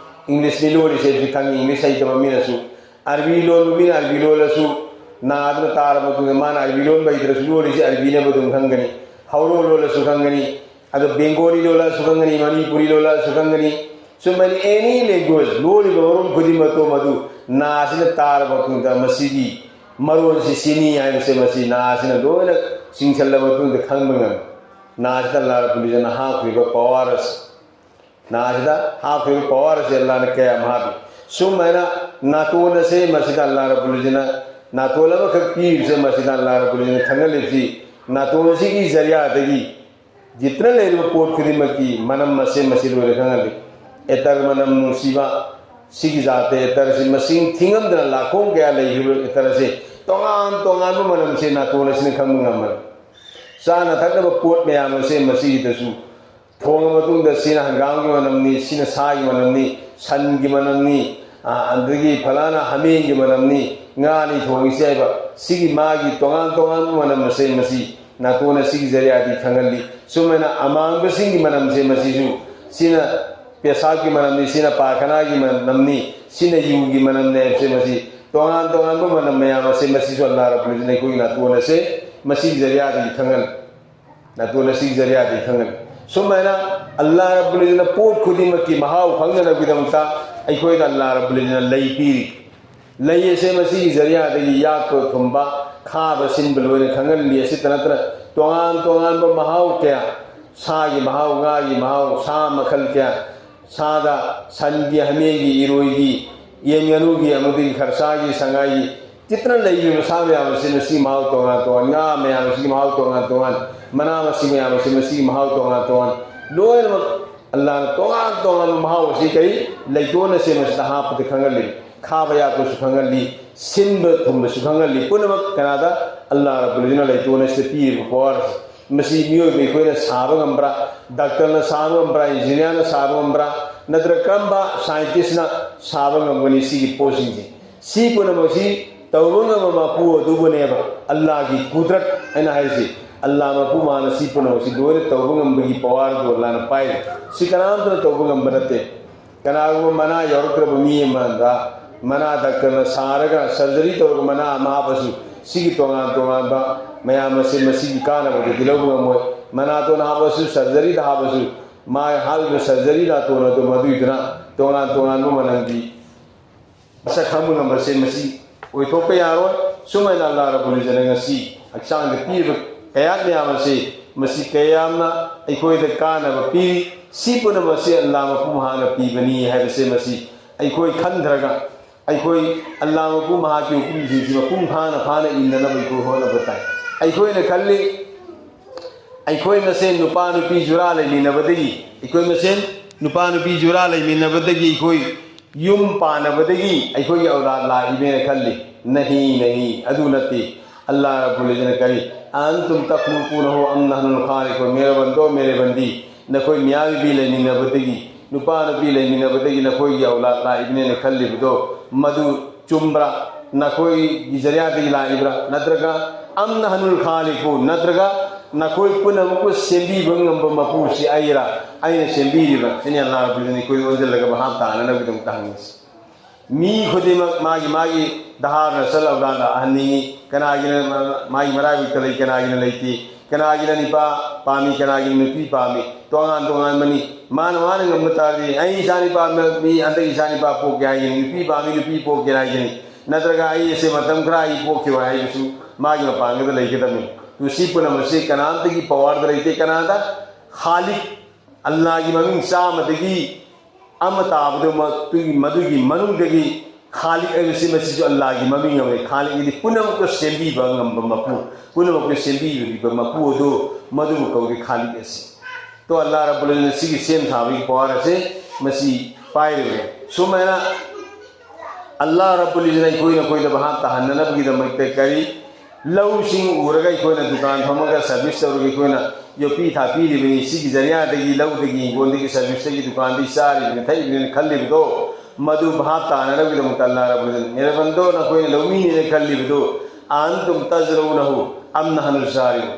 ꯏꯪꯂꯤꯁꯅꯤ ꯂꯣꯜꯂꯤꯁꯦ ꯍꯥꯏꯕꯁꯤ ꯈꯪꯉꯤ, ꯏꯪꯂꯤꯁ ꯍꯩꯇꯕ ꯃꯤꯅꯁꯨ꯫ ꯑꯔꯕꯤ ꯂꯣꯟꯕ ꯃꯤꯅ ꯑꯔꯕꯤ ꯂꯣꯜꯂꯁꯨ ꯅꯥ ꯑꯗꯨꯅ ꯇꯥꯔꯕ ꯃꯇꯨꯡꯗ ꯃꯥꯅ ꯑꯔꯕꯤ ꯂꯣꯟꯕ ꯍꯩꯇ꯭ꯔꯁꯨ ꯂꯣꯜꯂꯤꯁꯦ ꯑꯔꯕꯤꯅꯦꯕ ꯑꯗꯨꯝ ꯈꯪꯒꯅꯤ꯫ ꯍꯧꯔꯣ ꯂꯣꯜꯂꯁꯨ ꯈꯪꯒꯅꯤ, ꯑꯗꯣ ꯕꯦꯡꯒꯣꯂꯤ ꯂꯣꯜꯂꯁꯨ ꯈꯪꯒꯅꯤ, ꯃꯅꯤꯄꯨꯔꯤ ꯂꯣꯜꯂꯁꯨ ꯈꯪꯒꯅꯤ꯫ ꯁꯨꯃꯥꯏꯅ ꯑꯦꯅꯤ ꯂꯦꯡꯒ꯭ꯋꯦꯖ ꯂꯣꯜꯂꯤꯕ ꯃꯔꯣꯟ ꯈꯨꯗꯤꯡꯃꯛꯇꯣ ꯃꯗꯨ ꯅꯥ ꯑꯁꯤꯅ ꯇꯥꯔꯕ ꯃꯇꯨꯡꯗ ꯃꯁꯤꯒꯤ ꯃꯔꯣꯟꯁꯤ ꯁꯤꯅꯤ ꯍꯥꯏꯕꯁꯦ ꯃꯁꯤ ꯅꯥꯁꯤꯅ ꯂꯣꯏꯅ ꯆꯤꯡꯁꯤꯜꯂ ꯃꯇꯨꯡꯗ ꯈꯪꯕ ꯉꯝꯃꯤ꯫ ꯅꯥꯁꯤꯗ ꯑꯜꯂꯥꯍ ꯔꯕꯨꯜ ꯏꯖꯠꯅ ꯍꯥꯞꯈ꯭ꯔꯤꯕ ꯄꯋꯥꯔ ꯑꯁꯤ, ꯅꯥꯁꯤꯗ ꯍꯥꯞꯈ꯭ꯔꯤꯕ ꯄꯋꯥꯔ ꯑꯁꯤ ꯑꯜꯂꯥꯍꯅ ꯀꯌꯥꯝ ꯍꯥꯞꯄꯤ꯫ ꯁꯨꯃꯥꯏꯅ ꯅꯥꯇꯣꯟ ꯑꯁꯦ ꯃꯁꯤꯗ ꯑꯜꯂꯥꯍ ꯔꯕꯨꯜ ꯏꯖꯠꯅ ꯅꯥꯇꯣꯟ ꯑꯃꯈꯛ ꯄꯤꯔꯤꯕꯁꯦ ꯃꯁꯤꯗ ꯑꯜꯂꯥꯍ ꯔꯕꯨꯜ ꯏꯖꯠꯅ ꯈꯪꯍꯜꯂꯤꯕꯁꯤ, ꯅꯥꯇꯣꯟ ꯑꯁꯤꯒꯤ ꯖꯔꯤꯌꯥꯗꯒꯤ ꯖꯤꯠꯇꯅ ꯂꯩꯔꯤꯕ ꯄꯣꯠ ꯈꯨꯗꯤꯡꯃꯛꯀꯤ ꯃꯅꯝ ꯑꯁꯦ ꯃꯁꯤ ꯂꯣꯏꯅ ꯈꯪꯍꯜꯂꯤ꯫ ꯑꯦꯇꯔ ꯃꯅꯝ ꯅꯨꯡꯁꯤꯕ, ꯁꯤꯒꯤ ꯖꯥꯠꯇ ꯑꯦꯇꯔꯁꯤ ꯃꯁꯤꯡ ꯊꯤꯉꯝꯗꯅ ꯂꯥꯈꯣꯡ ꯀꯌꯥ ꯂꯩꯈꯤꯕ ꯑꯦꯇꯔ ꯑꯁꯤ ꯇꯣꯉꯥꯟ ꯇꯣꯉꯥꯟꯕ ꯃꯅꯝꯁꯦ ꯅꯥꯇꯣꯟ ꯑꯁꯤꯅ ꯈꯪꯕ ꯉꯝꯃꯤ꯫ ꯆꯥꯅ ꯊꯛꯅꯕ ꯄꯣꯠ ꯃꯌꯥꯝ ꯑꯁꯦ ꯃꯁꯤꯒꯤꯗꯁꯨ ꯊꯣꯡꯉ ꯃꯇꯨꯡꯗ ꯁꯤꯅ ꯍꯪꯒꯥꯝꯒꯤ ꯃꯅꯝꯅꯤ, ꯁꯤꯅ ꯁꯥꯒꯤ ꯃꯅꯝꯅꯤ, ꯁꯟꯒꯤ ꯃꯅꯝꯅꯤ, ꯑ, ꯑꯗꯒꯤ ꯐꯂꯥꯅ ꯍꯥꯃꯦꯡꯒꯤ ꯃꯅꯝꯅꯤ, ꯉꯥꯅꯤ ꯊꯣꯡꯉꯤꯁꯤ ꯍꯥꯏꯕ, ꯁꯤꯒꯤ ꯃꯥꯒꯤ ꯇꯣꯉꯥꯟ ꯇꯣꯉꯥꯟꯕ ꯃꯅꯝ ꯑꯁꯦ ꯃꯁꯤ ꯅꯥꯇꯣꯟ ꯑꯁꯤꯒꯤ ꯖꯔꯤꯌꯥꯗꯒꯤ ꯈꯪꯍꯜꯂꯤ꯫ ꯁꯨꯃꯥꯏꯅ ꯑꯃꯥꯡꯕꯁꯤꯡꯒꯤ ꯃꯅꯝꯁꯦ ꯃꯁꯤꯁꯨ, ꯁꯤꯅ ꯄꯦꯁꯥꯕꯀꯤ ꯃꯅꯝꯅꯤ, ꯁꯤꯅ ꯄꯥꯈꯅꯥꯒꯤ ꯃꯅꯝꯅꯤ, ꯁꯤꯅ ꯌꯨꯒꯤ ꯃꯅꯝꯅꯤ ꯍꯥꯏꯕꯁꯦ ꯃꯁꯤ ꯇꯣꯉꯥꯟ ꯇꯣꯉꯥꯟꯕ ꯃꯅꯝ ꯃꯌꯥꯝ ꯑꯁꯦ ꯃꯁꯤꯁꯨ ꯑꯜꯂꯥꯍ ꯔꯕꯨꯜ ꯏꯖꯠꯅ ꯑꯩꯈꯣꯏꯒꯤ ꯅꯥꯇꯣꯟ ꯑꯁꯦ ꯃꯁꯤꯒꯤ ꯖꯔꯤꯌꯥꯗꯒꯤ ꯈꯪꯍꯜꯂꯤ꯫ ꯅꯥꯇꯣꯟ ꯑꯁꯤꯒꯤ ꯖꯔꯤꯌꯥꯗꯒꯤ ꯈꯪꯍꯜꯂꯤ꯫ ꯁꯨꯃꯥꯏꯅ ꯑꯜꯂꯥꯍ ꯔꯕꯨꯜ ꯏꯖꯠꯅ ꯄꯣꯠ ꯈꯨꯗꯤꯡꯃꯛꯀꯤ ꯃꯍꯥꯎ ꯈꯪꯅꯅꯕꯒꯤꯗꯃꯛꯇ ꯑꯩꯈꯣꯏꯗ ꯑꯜꯂꯥꯍ ꯔꯕꯨꯜ ꯏꯖꯠꯅ ꯂꯩ ꯄꯤꯔꯤ꯫ ꯂꯩ ꯑꯁꯦ ꯃꯁꯤꯒꯤ ꯖꯔꯤꯌꯥꯗꯒꯤ ꯌꯥꯛꯄ ꯊꯨꯝꯕ, ꯈꯥꯕ ꯁꯤꯟꯕ ꯂꯣꯏꯅ ꯈꯪꯍꯜꯂꯤ꯫ ꯑꯁꯤꯇ ꯅꯠꯇꯅ ꯇꯣꯉꯥꯟ ꯇꯣꯉꯥꯟꯕ ꯃꯍꯥꯎ ꯀꯌꯥ, ꯁꯥꯒꯤ ꯃꯍꯥꯎ, ꯉꯥꯒꯤ ꯃꯍꯥꯎ, ꯁꯥ ꯃꯈꯜ ꯀꯌꯥ, ꯁꯥꯗ ꯁꯟꯒꯤ, ꯍꯥꯃꯦꯡꯒꯤ, ꯏꯔꯣꯏꯒꯤ, ꯌꯦꯟ ꯉꯥꯅꯨꯒꯤ, ꯑꯃꯗꯤ ꯈꯔꯁꯥꯒꯤ, ꯁꯉꯥꯏꯒꯤ, ꯆꯤꯠꯇꯅ ꯂꯩꯔꯤꯕ ꯁꯥ ꯃꯌꯥꯝ ꯑꯁꯤ ꯃꯁꯤꯒꯤ ꯃꯍꯥꯎ ꯇꯣꯉꯥꯟ ꯇꯣꯉꯥꯟ, ꯉꯥ ꯃꯌꯥꯝ ꯑꯁꯤꯒꯤ ꯃꯍꯥꯎ ꯇꯣꯉꯥꯟ ꯇꯣꯉꯥꯟ, ꯃꯅꯥ ꯃꯁꯤꯡ ꯃꯌꯥꯝ ꯑꯁꯤ ꯃꯁꯤꯒꯤ ꯃꯍꯥꯎ ꯇꯣꯉꯥꯟ ꯇꯣꯉꯥꯟ, ꯂꯣꯏꯅꯃꯛ ꯑꯜꯂꯥꯍꯅ ꯇꯣꯉꯥꯟ ꯇꯣꯉꯥꯟꯕ ꯃꯍꯥꯎ ꯑꯁꯤ ꯀꯔꯤ ꯂꯩꯇꯣꯟ ꯑꯁꯦ ꯃꯁꯤꯗ ꯍꯥꯞꯄꯗ ꯈꯪꯍꯜꯂꯤ, ꯈꯥꯕ ꯌꯥꯛꯄꯁꯨ ꯈꯪꯍꯜꯂꯤ, ꯁꯤꯟꯕ ꯊꯨꯝꯕꯁꯨ ꯈꯪꯍꯜꯂꯤ꯫ ꯄꯨꯝꯅꯃꯛ ꯀꯅꯥꯗ? ꯑꯜꯂꯥꯍ ꯔꯕꯨꯜ ꯏꯖꯠꯅ ꯂꯩꯇꯣꯟ ꯑꯁꯤꯗ ꯄꯤꯔꯤꯕ ꯄꯋꯥꯔ ꯑꯁꯤ꯫ ꯃꯁꯤ ꯃꯤꯑꯣꯏꯕ ꯑꯩꯈꯣꯏꯅ ꯁꯥꯕ ꯉꯝꯕ꯭ꯔꯥ? ꯗꯥꯛꯇꯔꯅ ꯁꯥꯕ ꯉꯝꯕ꯭ꯔꯥ? ꯏꯟꯖꯤꯅꯤꯌꯥꯔꯅ ꯁꯥꯕ ꯉꯝꯕ꯭ꯔꯥ? ꯅꯠꯇ꯭ꯔꯒ ꯀꯔꯝꯕ ꯁꯥꯏꯟꯇꯤꯁꯅ ꯁꯥꯕ ꯉꯝꯒꯅꯤ? ꯁꯤꯒꯤ ꯄꯣꯠꯁꯤꯡꯁꯦ, ꯁꯤ ꯄꯨꯝꯅꯃꯛꯁꯤ ꯇꯧꯕ ꯉꯝꯕ ꯃꯄꯨ ꯑꯗꯨꯕꯨꯅꯦꯕ ꯑꯜꯂꯥꯍꯒꯤ ꯀꯨꯗꯔꯠ ꯍꯥꯏꯅ ꯍꯥꯏꯔꯤꯁꯤ꯫ ꯑꯜꯂꯥꯍ ꯃꯄꯨ ꯃꯥꯅ ꯁꯤ ꯄꯨꯝꯅꯃꯛꯁꯤ ꯂꯣꯏꯅ ꯇꯧꯕ ꯉꯝꯕꯒꯤ ꯄꯋꯥꯔꯗꯨ ꯑꯜꯂꯥꯍꯅ ꯄꯥꯏꯔꯤ꯫ ꯁꯤ ꯀꯅꯥꯝꯇꯅ ꯇꯧꯕ ꯉꯝꯕ ꯅꯠꯇꯦ꯫ ꯀꯅꯥꯒꯨꯝꯕ ꯃꯅꯥ ꯌꯥꯎꯔꯛꯇ꯭ꯔꯕ ꯃꯤ ꯑꯃꯗ ꯃꯅꯥ ꯗꯥꯛꯇꯔꯅ ꯁꯥꯔꯒ ꯁꯔꯖꯔꯤ ꯇꯧꯔꯒ ꯃꯅꯥ ꯑꯃ ꯍꯥꯞꯄꯁꯨ ꯁꯤꯒꯤ ꯇꯣꯉꯥꯟ ꯇꯣꯉꯥꯟꯕ ꯃꯌꯥꯝ ꯑꯁꯤ ꯃꯁꯤꯒꯤ ꯀꯥꯟꯅꯕꯗꯨꯗꯤ ꯂꯧꯕ ꯉꯝꯃꯣꯏ꯫ ꯃꯅꯥꯇꯣꯟ ꯍꯥꯞꯄꯁꯨ, ꯁꯔꯖꯔꯤꯗ ꯍꯥꯞꯄꯁꯨ, ꯃꯥ ꯍꯥꯞꯂꯤꯕ ꯁꯔꯖꯔꯤ ꯅꯥꯇꯣꯟ ꯑꯗꯨ ꯃꯗꯨꯏꯗꯨꯅ ꯇꯣꯉꯥꯟ ꯇꯣꯉꯥꯟꯕ ꯃꯅꯝꯒꯤ ꯃꯁꯛ ꯈꯪꯕ ꯉꯝꯕꯁꯦ ꯃꯁꯤ ꯑꯣꯏꯊꯣꯛꯄ ꯌꯥꯔꯣꯏ꯫ ꯁꯨꯃꯥꯏꯅ ꯑꯜꯂꯥꯍ ꯔꯕꯨꯜ ꯏꯖ꯭ꯖꯠꯅ ꯉꯁꯤ ꯍꯛꯆꯥꯡꯗ ꯄꯤꯔꯤꯕ ꯀꯌꯥꯠ ꯃꯌꯥꯝ ꯑꯁꯤ, ꯃꯁꯤ ꯀꯌꯥꯝꯅ ꯑꯩꯈꯣꯏꯗ ꯀꯥꯟꯅꯕ ꯄꯤꯔꯤ, ꯁꯤ ꯄꯨꯝꯅꯃꯛ ꯑꯁꯤ ꯑꯜꯂꯥꯍ ꯃꯄꯨ ꯃꯍꯥꯛꯅ ꯄꯤꯕꯅꯤ ꯍꯥꯏꯕꯁꯦ ꯃꯁꯤ ꯑꯩꯈꯣꯏ ꯈꯟꯊꯔꯒ, ꯑꯩꯈꯣꯏ ꯑꯜꯂꯥꯍ ꯃꯄꯨ ꯃꯍꯥꯛꯀꯤ ꯍꯨꯀꯨꯝꯁꯤꯡꯁꯤ ꯃꯄꯨꯡ ꯐꯥꯅ ꯐꯥꯅ ꯏꯟꯅꯅꯕ ꯑꯩꯈꯣꯏ ꯍꯣꯠꯅꯕ ꯇꯥꯏ꯫ ꯑꯩꯈꯣꯏꯅ ꯈꯜꯂꯤ, ꯑꯩꯈꯣꯏ ꯃꯁꯦꯟ ꯅꯨꯄꯥ ꯅꯨꯄꯤ ꯖꯨꯔꯥ ꯂꯩꯃꯤꯟꯅꯕꯗꯒꯤ, ꯑꯩꯈꯣꯏ ꯃꯁꯦꯟ ꯅꯨꯄꯥ ꯅꯨꯄꯤ ꯖꯨꯔꯥ ꯂꯩꯃꯤꯟꯅꯕꯗꯒꯤ ꯑꯩꯈꯣꯏ ꯌꯨꯝ ꯄꯥꯟꯅꯕꯗꯒꯤ ꯑꯩꯈꯣꯏꯒꯤ ꯑꯧꯂꯥꯗ ꯂꯥꯛꯏꯅꯦꯅ ꯈꯜꯂꯤ꯫ ꯅꯍꯤ, ꯅꯍꯤ, ꯑꯗꯨ ꯅꯠꯇꯦ꯫ ꯑꯜꯂꯥꯍ ꯔꯕꯨꯜ ꯏꯖ꯭ꯖꯠꯅ ꯀꯔꯤ, "ꯑꯟꯇꯨꯝ ꯇꯈꯂꯨꯀꯨꯅꯍꯨ ꯑꯝ ꯅꯍꯅꯨꯜ ꯈꯥꯂꯤꯀꯨꯟ?" ꯃꯦꯔꯦ ꯕꯟꯗꯣ, ꯃꯦꯔꯦ ꯕꯟꯗꯤ, ꯅꯈꯣꯏ ꯃꯤꯌꯥ ꯅꯨꯄꯤ ꯂꯩꯃꯤꯟꯅꯕꯗꯒꯤ, ꯅꯨꯄꯥ ꯅꯨꯄꯤ ꯂꯩꯃꯤꯟꯅꯕꯗꯒꯤ ꯅꯈꯣꯏꯒꯤ ꯑꯧꯂꯥꯗ ꯂꯥꯛꯏꯕꯅꯦꯅ ꯈꯜꯂꯤꯕꯗꯣ, ꯃꯗꯨ ꯆꯨꯝꯕ꯭ꯔꯥ? ꯅꯈꯣꯏꯒꯤ ꯖꯔꯤꯌꯥꯗꯒꯤ ꯂꯥꯛꯏꯕ꯭ꯔꯥ? ꯅꯠꯇ꯭ꯔꯒ "ꯑꯝ ꯅꯍꯅꯨꯜ ꯈꯥꯂꯤꯀꯨꯟ", ꯅꯠꯇ꯭ꯔꯒ ꯅꯈꯣꯏ ꯄꯨꯝꯅꯃꯛꯄꯨ ꯁꯦꯝꯕꯤꯕ ꯉꯝꯕ ꯃꯄꯨꯁꯤ ꯑꯩꯔꯥ? ꯑꯩꯅ ꯁꯦꯝꯕꯤꯔꯤꯕ꯭ꯔꯥ? ꯁꯤꯅꯤ ꯑꯜꯂꯥꯍ ꯔꯕꯨꯜ ꯏꯖ꯭ꯖꯠꯅ ꯑꯩꯈꯣꯏ ꯑꯣꯟꯁꯤꯜꯂꯒ ꯚꯥꯞ ꯇꯥꯅꯅꯕꯒꯤꯗꯃꯛꯇ ꯍꯪꯉꯤꯁꯤ꯫ ꯃꯤ ꯈꯨꯗꯤꯡꯃꯛ ꯃꯥꯒꯤ ꯃꯥꯒꯤ ꯙꯍꯥꯔ ꯅꯁꯜ ꯑꯧꯂꯥꯗ ꯑꯍꯟꯅꯤꯡꯉꯤ, ꯀꯅꯥꯒꯤꯅ ꯃꯥꯒꯤ ꯃꯔꯥꯏꯕꯛꯇ ꯂꯩ, ꯀꯅꯥꯒꯤꯅ ꯂꯩꯇꯦ, ꯀꯅꯥꯒꯤꯅ ꯅꯨꯄꯥ ꯄꯥꯝꯃꯤ, ꯀꯅꯥꯒꯤꯅ ꯅꯨꯄꯤ ꯄꯥꯝꯃꯤ, ꯇꯣꯉꯥꯟ ꯇꯣꯉꯥꯟꯕꯅꯤ꯫ ꯃꯥꯅ ꯃꯥꯅ ꯉꯝꯕ ꯇꯥꯔꯗꯤ, "ꯑꯩ ꯏꯆꯥ ꯅꯨꯄꯥ ꯑꯃ, ꯃꯤ ꯍꯟꯗꯛ ꯏꯆꯥ ꯅꯨꯄꯥ ꯄꯣꯛꯀꯦ ꯍꯥꯏꯒꯅꯤ, ꯅꯨꯄꯤ ꯄꯥꯝꯃꯤ, ꯅꯨꯄꯤ ꯄꯣꯛꯀꯦ ꯍꯥꯏꯒꯅꯤ", ꯅꯠꯇ꯭ꯔꯒ "ꯑꯩ ꯑꯁꯦ ꯃꯇꯝ ꯈꯔ ꯑꯩ ꯄꯣꯛꯈꯤꯕ" ꯍꯥꯏꯕꯁꯨ ꯃꯥꯒꯤ ꯃꯄꯥꯡꯒꯜꯗ ꯂꯩꯒꯗꯕꯅꯤ꯫ ꯑꯗꯨ ꯁꯤ ꯄꯨꯝꯅꯃꯛꯁꯤ ꯀꯅꯥꯝꯇꯒꯤ ꯄꯋꯥꯔꯗ ꯂꯩꯇꯦ꯫ ꯀꯅꯥꯗ? ꯈꯥꯂꯤꯛ, ꯑꯜꯂꯥꯍꯒꯤ ꯃꯃꯤꯡ ꯆꯥꯝꯃꯗꯒꯤ ꯑꯃ ꯇꯥꯕꯗꯨ ꯃꯗꯨꯒꯤ, ꯃꯗꯨꯒꯤ ꯃꯅꯨꯡꯗꯒꯤ ꯈꯥꯂꯤꯛ ꯍꯥꯏꯕꯁꯤ ꯃꯁꯤꯁꯨ ꯑꯜꯂꯥꯍꯒꯤ ꯃꯃꯤꯡ ꯑꯃꯅꯤ꯫ ꯈꯥꯂꯤꯛ ꯍꯥꯏꯗꯤ ꯄꯨꯝꯅꯃꯛꯇ ꯁꯦꯝꯕꯤꯕ ꯉꯝꯕ ꯃꯄꯨ, ꯄꯨꯝꯅꯃꯛꯇ ꯁꯦꯝꯕꯤꯕ ꯃꯄꯨ ꯑꯗꯨ, ꯃꯗꯨꯕꯨ ꯀꯧꯏ ꯈꯥꯂꯤꯛ ꯑꯁꯤ꯫ ꯇꯣ ꯑꯜꯂꯥꯍ ꯔꯕꯨꯜ ꯏꯖ꯭ꯖꯠꯅ ꯁꯤꯒꯤ ꯁꯦꯝ ꯁꯥꯕꯒꯤ ꯄꯋꯥꯔ ꯑꯁꯦ ꯃꯁꯤ ꯄꯥꯏꯔꯤꯕꯅꯤ꯫ ꯁꯨꯃꯥꯏꯅ ꯑꯜꯂꯥꯍ ꯔꯕꯨꯜ ꯏꯖ꯭ꯖꯠꯅ ꯑꯩꯈꯣꯏ ꯅꯈꯣꯏꯗ ꯚꯥꯞ ꯇꯥꯍꯟꯅꯅꯕꯒꯤꯗꯃꯛꯇ ꯀꯔꯤ, ꯂꯧꯁꯤꯡ ꯎꯔꯒ ꯑꯩꯈꯣꯏꯅ ꯗꯨꯀꯥꯟ ꯐꯝꯃꯒ ꯁꯔꯚꯤꯁ ꯇꯧꯔꯒ ꯑꯩꯈꯣꯏꯅ ꯌꯣꯛꯄꯤ ꯊꯥꯛꯄꯤꯔꯤꯕꯅꯤ, ꯁꯤꯒꯤ ꯖꯔꯤꯌꯥꯗꯒꯤ, ꯂꯧꯗꯒꯤ, ꯍꯤꯡꯒꯣꯜꯗꯒꯤ, ꯁꯔꯚꯤꯁꯇꯒꯤ, ꯗꯨꯀꯥꯟꯗꯒꯤ ꯆꯥꯔꯤꯕꯅꯤ, ꯊꯛꯏꯕꯅꯤꯅ ꯈꯜꯂꯤꯕꯗꯣ, ꯃꯗꯨ ꯚꯥꯞ ꯇꯥꯅꯅꯕꯒꯤꯗꯃꯛꯇ ꯑꯜꯂꯥꯍ ꯔꯕꯨꯜ ꯏꯖ꯭ꯖꯠꯅ, ꯃꯦꯔꯦ ꯕꯟꯗꯣ, ꯅꯈꯣꯏꯅ ꯂꯧꯃꯤꯅꯦꯅ ꯈꯜꯂꯤꯕꯗꯨ, "ꯑꯟꯇꯨꯝ ꯇꯖꯔꯎꯅꯍꯨ ꯑꯝ ꯅꯍꯅꯨ ꯖꯥꯔꯤꯎꯟ?"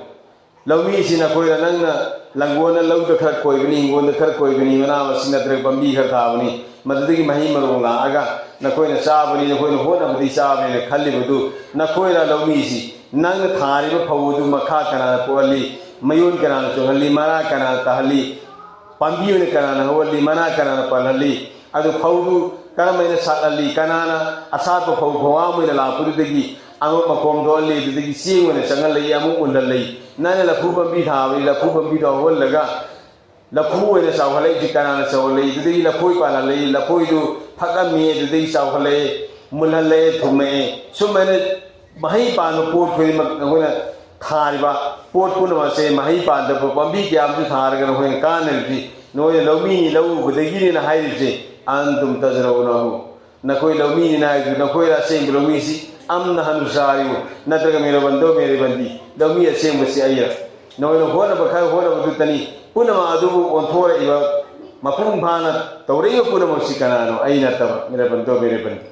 ꯂꯧꯃꯤꯁꯤ ꯅꯈꯣꯏꯅ, ꯅꯪꯅ ꯂꯪꯒꯣꯜꯗ, ꯂꯧꯗ ꯈꯔ ꯈꯣꯏꯕꯅꯤ, ꯍꯤꯡꯒꯣꯜꯗ ꯈꯔ ꯈꯣꯏꯕꯅꯤ, ꯃꯅꯥ ꯃꯁꯤꯡ ꯅꯠꯇ꯭ꯔꯒ ꯄꯥꯝꯕꯤ ꯈꯔ ꯊꯥꯕꯅꯤ, ꯃꯗꯨꯗꯒꯤ ꯃꯍꯩ ꯃꯔꯣꯡ ꯂꯥꯛꯑꯒ ꯅꯈꯣꯏꯅ ꯆꯥꯕꯅꯤ, ꯅꯈꯣꯏꯅ ꯍꯣꯠꯅꯕꯗꯤ ꯆꯥꯕꯅꯤꯅ ꯈꯜꯂꯤꯕꯗꯨ, ꯅꯈꯣꯏꯅ ꯂꯧꯃꯤꯁꯤ, ꯅꯪꯅ ꯊꯥꯔꯤꯕ ꯐꯧ ꯑꯗꯨ ꯃꯈꯥ ꯀꯅꯥꯅ ꯄꯣꯛꯍꯜꯂꯤ? ꯃꯌꯣꯟ ꯀꯅꯥꯅ ꯆꯣꯡꯍꯜꯂꯤ? ꯃꯔꯥ ꯀꯅꯥꯅ ꯇꯥꯍꯜꯂꯤ? ꯄꯥꯝꯕꯤ ꯑꯣꯏꯅ ꯀꯅꯥꯅ ꯍꯧꯍꯜꯂꯤ? ꯃꯅꯥ ꯀꯅꯥꯅ ꯄꯥꯜꯍꯜꯂꯤ? ꯑꯗꯨ ꯐꯧꯗꯨ ꯀꯔꯝ ꯍꯥꯏꯅ ꯁꯥꯠꯍꯜꯂꯤ? ꯀꯅꯥꯅ ꯑꯁꯥꯠꯄ ꯐꯧ ꯐꯧꯍꯥꯝ ꯑꯣꯏꯅ ꯂꯥꯛꯄꯗꯨꯗꯒꯤ ꯑꯃꯨꯛ ꯃꯈꯣꯝ ꯊꯣꯛꯍꯜꯂꯤ, ꯑꯗꯨꯗꯒꯤ ꯆꯦꯡ ꯑꯣꯏꯅ ꯆꯪꯍꯜꯂꯛꯏ, ꯑꯃꯨꯛ ꯃꯨꯜꯍꯜꯂꯛꯏ꯫ ꯅꯪꯅ ꯂꯐꯨ ꯄꯥꯝꯕꯤ ꯊꯥꯕꯒꯤ ꯂꯐꯨ ꯄꯥꯝꯕꯤꯗꯣ ꯍꯧꯍꯜꯂꯒ ꯂꯐꯨ ꯑꯣꯏꯅ ꯆꯥꯎꯍꯜꯂꯛꯏꯁꯤ ꯀꯅꯥꯅ ꯆꯥꯎꯍꯜꯂꯛꯏ? ꯑꯗꯨꯗꯒꯤ ꯂꯐꯣꯏ ꯄꯥꯜꯍꯜꯂꯛꯏ, ꯂꯐꯣꯏꯗꯨ ꯐꯛꯑꯝꯃꯤ, ꯑꯗꯨꯗꯒꯤ ꯆꯥꯎꯍꯜꯂꯛꯑꯦ, ꯃꯨꯜꯍꯜꯂꯛꯑꯦ, ꯊꯨꯝꯃꯛꯑꯦ꯫ ꯁꯨꯝꯕ ꯍꯥꯏꯅ ꯃꯍꯩ ꯄꯥꯟꯕ ꯄꯣꯠ ꯈꯨꯗꯤꯡꯃꯛ ꯅꯈꯣꯏꯅ ꯊꯥꯔꯤꯕ ꯄꯣꯠ ꯄꯨꯝꯅꯃꯛꯁꯦ, ꯃꯍꯩ ꯄꯥꯟꯗꯕ ꯄꯥꯝꯕꯤ ꯀꯌꯥ ꯑꯃꯁꯨ ꯊꯥꯔꯒ ꯅꯈꯣꯏꯅ ꯀꯥꯟꯅꯔꯤꯕꯁꯤ, ꯅꯈꯣꯏꯅ ꯂꯧꯃꯤꯅꯤ, ꯂꯧ ꯎꯕꯗꯒꯤꯅꯤꯅ ꯍꯥꯏꯔꯤꯕꯁꯦ, "ꯑꯟꯇꯨꯝ ꯇꯖꯔꯧꯅꯍꯨ", ꯅꯈꯣꯏ ꯂꯧꯃꯤꯅꯤꯅ ꯍꯥꯏꯗꯨ, ꯅꯈꯣꯏꯅ ꯑꯁꯦꯡꯕ ꯂꯧꯃꯤꯁꯤ, "ꯑꯝ ꯅꯍꯅꯨ ꯖꯥꯔꯤꯎ", ꯅꯠꯇ꯭ꯔꯒ "ꯃꯦꯔꯕꯟꯗꯣ ꯃꯦꯔꯕꯟꯗꯤ", ꯂꯧꯃꯤ ꯑꯁꯦꯡꯕꯁꯤ ꯑꯩꯔ? ꯅꯈꯣꯏꯅ ꯍꯣꯠꯅꯕ ꯈꯔ ꯍꯣꯠꯅꯕꯗꯨꯇꯅꯤ꯫ ꯄꯨꯝꯅꯃꯛ ꯑꯗꯨꯕꯨ ꯑꯣꯟꯊꯣꯔꯛꯏꯕ, ꯃꯄꯨꯡ ꯐꯥꯅ ꯇꯧꯔꯛꯏꯕ ꯄꯨꯝꯅꯃꯛꯁꯤ ꯀꯅꯥꯅꯣ? ꯑꯩ ꯅꯠꯇꯕ, ꯃꯦꯔꯕꯟꯗꯣ ꯃꯦꯔꯕꯟꯗꯤ꯫